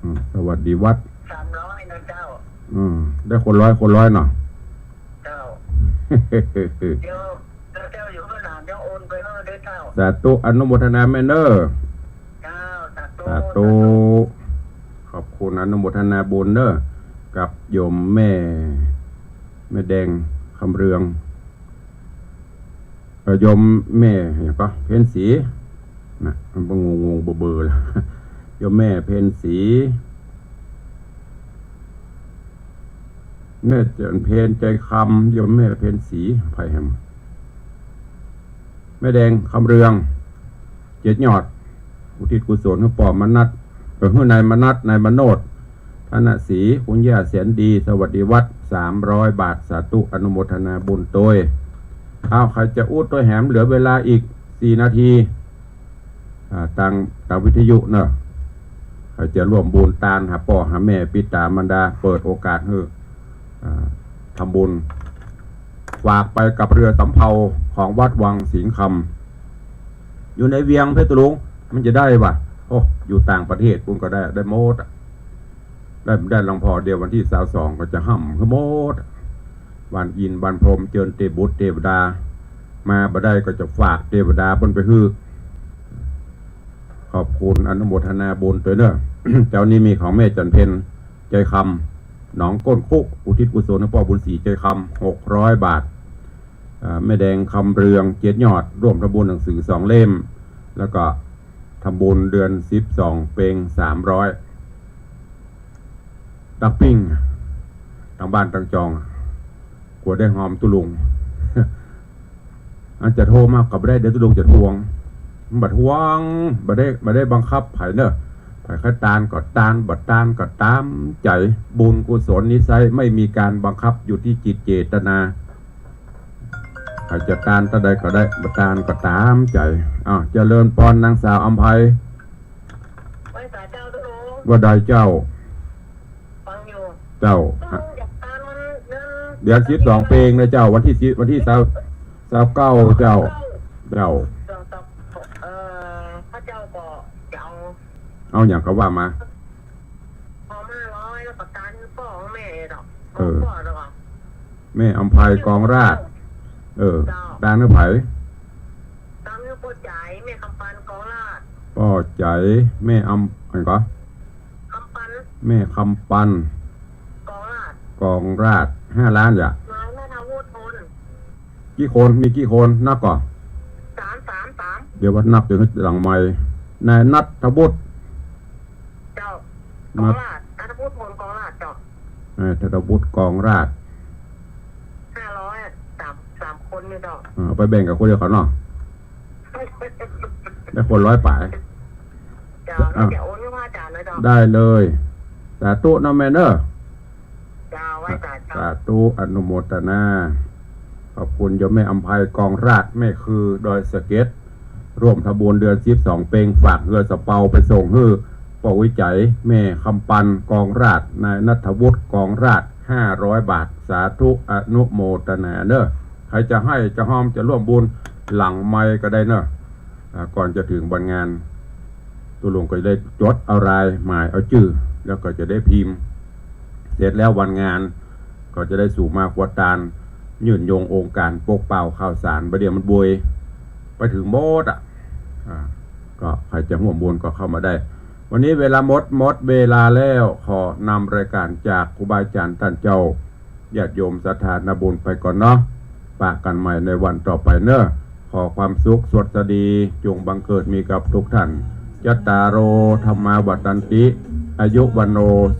อืม สวัสดิวัฒน์ สามร้อยนะเจ้า อืม ได้คนละร้อย คนละร้อยเนาะ เจ้า เดี๋ยว เดี๋ยวเจ้าอยู่ข้างหลัง เดี๋ยวโอนไปให้ด้วยเจ้า สาธุ อนุโมทนาแม่เนอะ เจ้า สาธุ สาธุ สาธุ ขอบคุณ อนุโมทนาบุญเนอะ กับโยมแม่ แม่แดงคำเรือง เอ่อ โยมแม่หยังก่อ เพ็ญศรี นะ มันบ่งงๆ เบลอๆ แล้ว โยมแม่เพ็ญศรี แม่จันเพ็ญใจคำ โยมแม่เพ็ญศรี ไผแหม แม่แดงคำเรือง เจ็ดยอด อุทิศกุศลหื้อป้อมนัส เอ่อ หื้อนายมนัส นายมโนด ธนศรี คุณย่าแสนดี สวัสดิวัฒน์ สามร้อยบาท สาธุ อนุโมทนาบุญตวย เอา ใผจะอู้ตวยแหม เหลือเวลาอีกสี่นาที อ่า ตาง ตางวิทยุเนอะ ใผจะร่วมบุญตานหาป้อหาแม่ปิต๋ามารดา เปิดโอกาสหื้อ อ่า ทำบุญ ฝากไปกับเรือสำเภาของวัดวังสิงห์คำ อยู่ในเวียงเพชรลุง มันจะได้บ่ โอ้ อยู่ต่างประเทศปุ้นก็ได้ ได้หมดอะ ได้ ได้หลวงพ่อเดียววันตี้ซาวสองก็จะฮ่ำหื้อหมด บ้านอินทร์บ้านพรหม เจิญเตบุตรเตวดา มาบ่ได้ก็จะฝากเตวดาปุ้นไปหื้อ ขอบคุณอนุโมทนาบุญตวยเนอะ เจ๊านี้มีของแม่จันเพ็ญใจคำ หนองก้นคุ อุทิศกุศลหื้อป้อบุญศรีใจคำ หกร้อยบาท อ่า แม่แดงคำเรือง เจ็ดยอด ร่วมทำบุญหนังสือสองเล่ม แล้วก็ทำบุญเดือนสิบสองเปง สามร้อย ดักปิ้ง ตางบ้านตางจอง กั๋วได้หอมตุ๊ลุง อันจะโทรมาก็บ่ได้ เดี๋ยวตุ๊ลุงจะทวง มันบ่ทวง บ่ได้ บ่ได้บังคับใผเนอะ ใผใค่ตานก็ตาน บ่ตานก็ต๋ามใจ๋ บุญกุศลนี้ไซร้ไม่มีการบังคับ อยู่ที่จิตเจตนา ใผจะตานเต้าใดก็ได้ บ่ตานก็ต๋ามใจ๋ อ้าว เจริญปอน นางสาวอำไพ ไหว้สาเจ้าตุ๊ลุง ว่าใดเจ้า ฟังอยู่ เจ้า ตุ๊ลุงอยากตานวันเดือน เดือนสิบสองเปงนะเจ้า วันตี้สิบ วันตี้ซาว ซาวเก้าเจ้า เจ้า เอ่อ ข้าเจ้าก็จะเอา เอาหยังก็ว่ามา เอามาร้อยแล้วก็ตานหื้อป้อของแม่ดอก เออ ป้อดอก แม่อำไพกองราช เออ เจ้า ตานหื้อใผ ตานหื้อป้อใจ๋ แม่คำปันกองราช ป้อใจ๋ แม่อำ อันก็ คำปัน แม่คำปัน กองราช กองราช ห้าล้านอย่า นายนัทวุฒิพล กี่คน มีกี่คน นับก่อ สาม สาม สาม เดี๋ยวว่านับอยู่หลังไมค์ นายนัทวุฒิ เจ้า กองราช นัทวุฒิพลกองราชเจ้า นายนัทวุฒิกองราช ห้าร้อย สาม สามคนนี่เจ้า อ่า เอาไปแบ่งกับคนเดียวเขาเนาะ ได้คนละร้อยป๋าย เจ้า อ่ะ เดี๋ยวโอนให้พระอาจารย์เลยเจ้า ได้เลย สาธุนะแม่เนอะ เจ้า ไหว้สาเจ้า สาธุ อนุโมทนา ขอบคุณโยมแม่อำไพกองราช แม่คือดอยสะเก็ด ร่วมทำบุญเดือนสิบสองเปง ฝากเฮือสำเปาไปส่งหื้อป้อวิจัย แม่คำปันกองราช นายนัทวุฒิกองราช ห้าร้อยบาท สาธุ อนุโมทนาเนอะ ใครจะให้จะฮอมจะร่วมบุญหลังไมค์ก็ได้เนอะ อ่า ก่อนจะถึงวันงาน ตุ๊ลุงก็จะได้จดเอารายหมายเอาจื้อ แล้วก็จะได้พิมพ์ เสร็จแล้ววันงานก็จะได้สู่มาครัวตาน ยื่นโยงองค์การปกเป่าข่าวสาร บ่าเดี่ยวมันบวยไปถึงหมดอ่ะ อ่า ก็ใครจะร่วมบุญก็เข้ามาได้ วันนี้เวลาหมด หมดเวลาแล้ว ขอนำรายการจากครูบาอาจารย์ต้านเจ้า ญาติโยมศรัทธานาบุญไปก่อนเนาะ ปะกั๋นใหม่ในวันต่อไปเนอะ ขอความสุขสวัสดี จงบังเกิดมีกับทุกท่าน จัตตาโร ธัมมา วัฑฒันติ อายุ วัณโณ สุ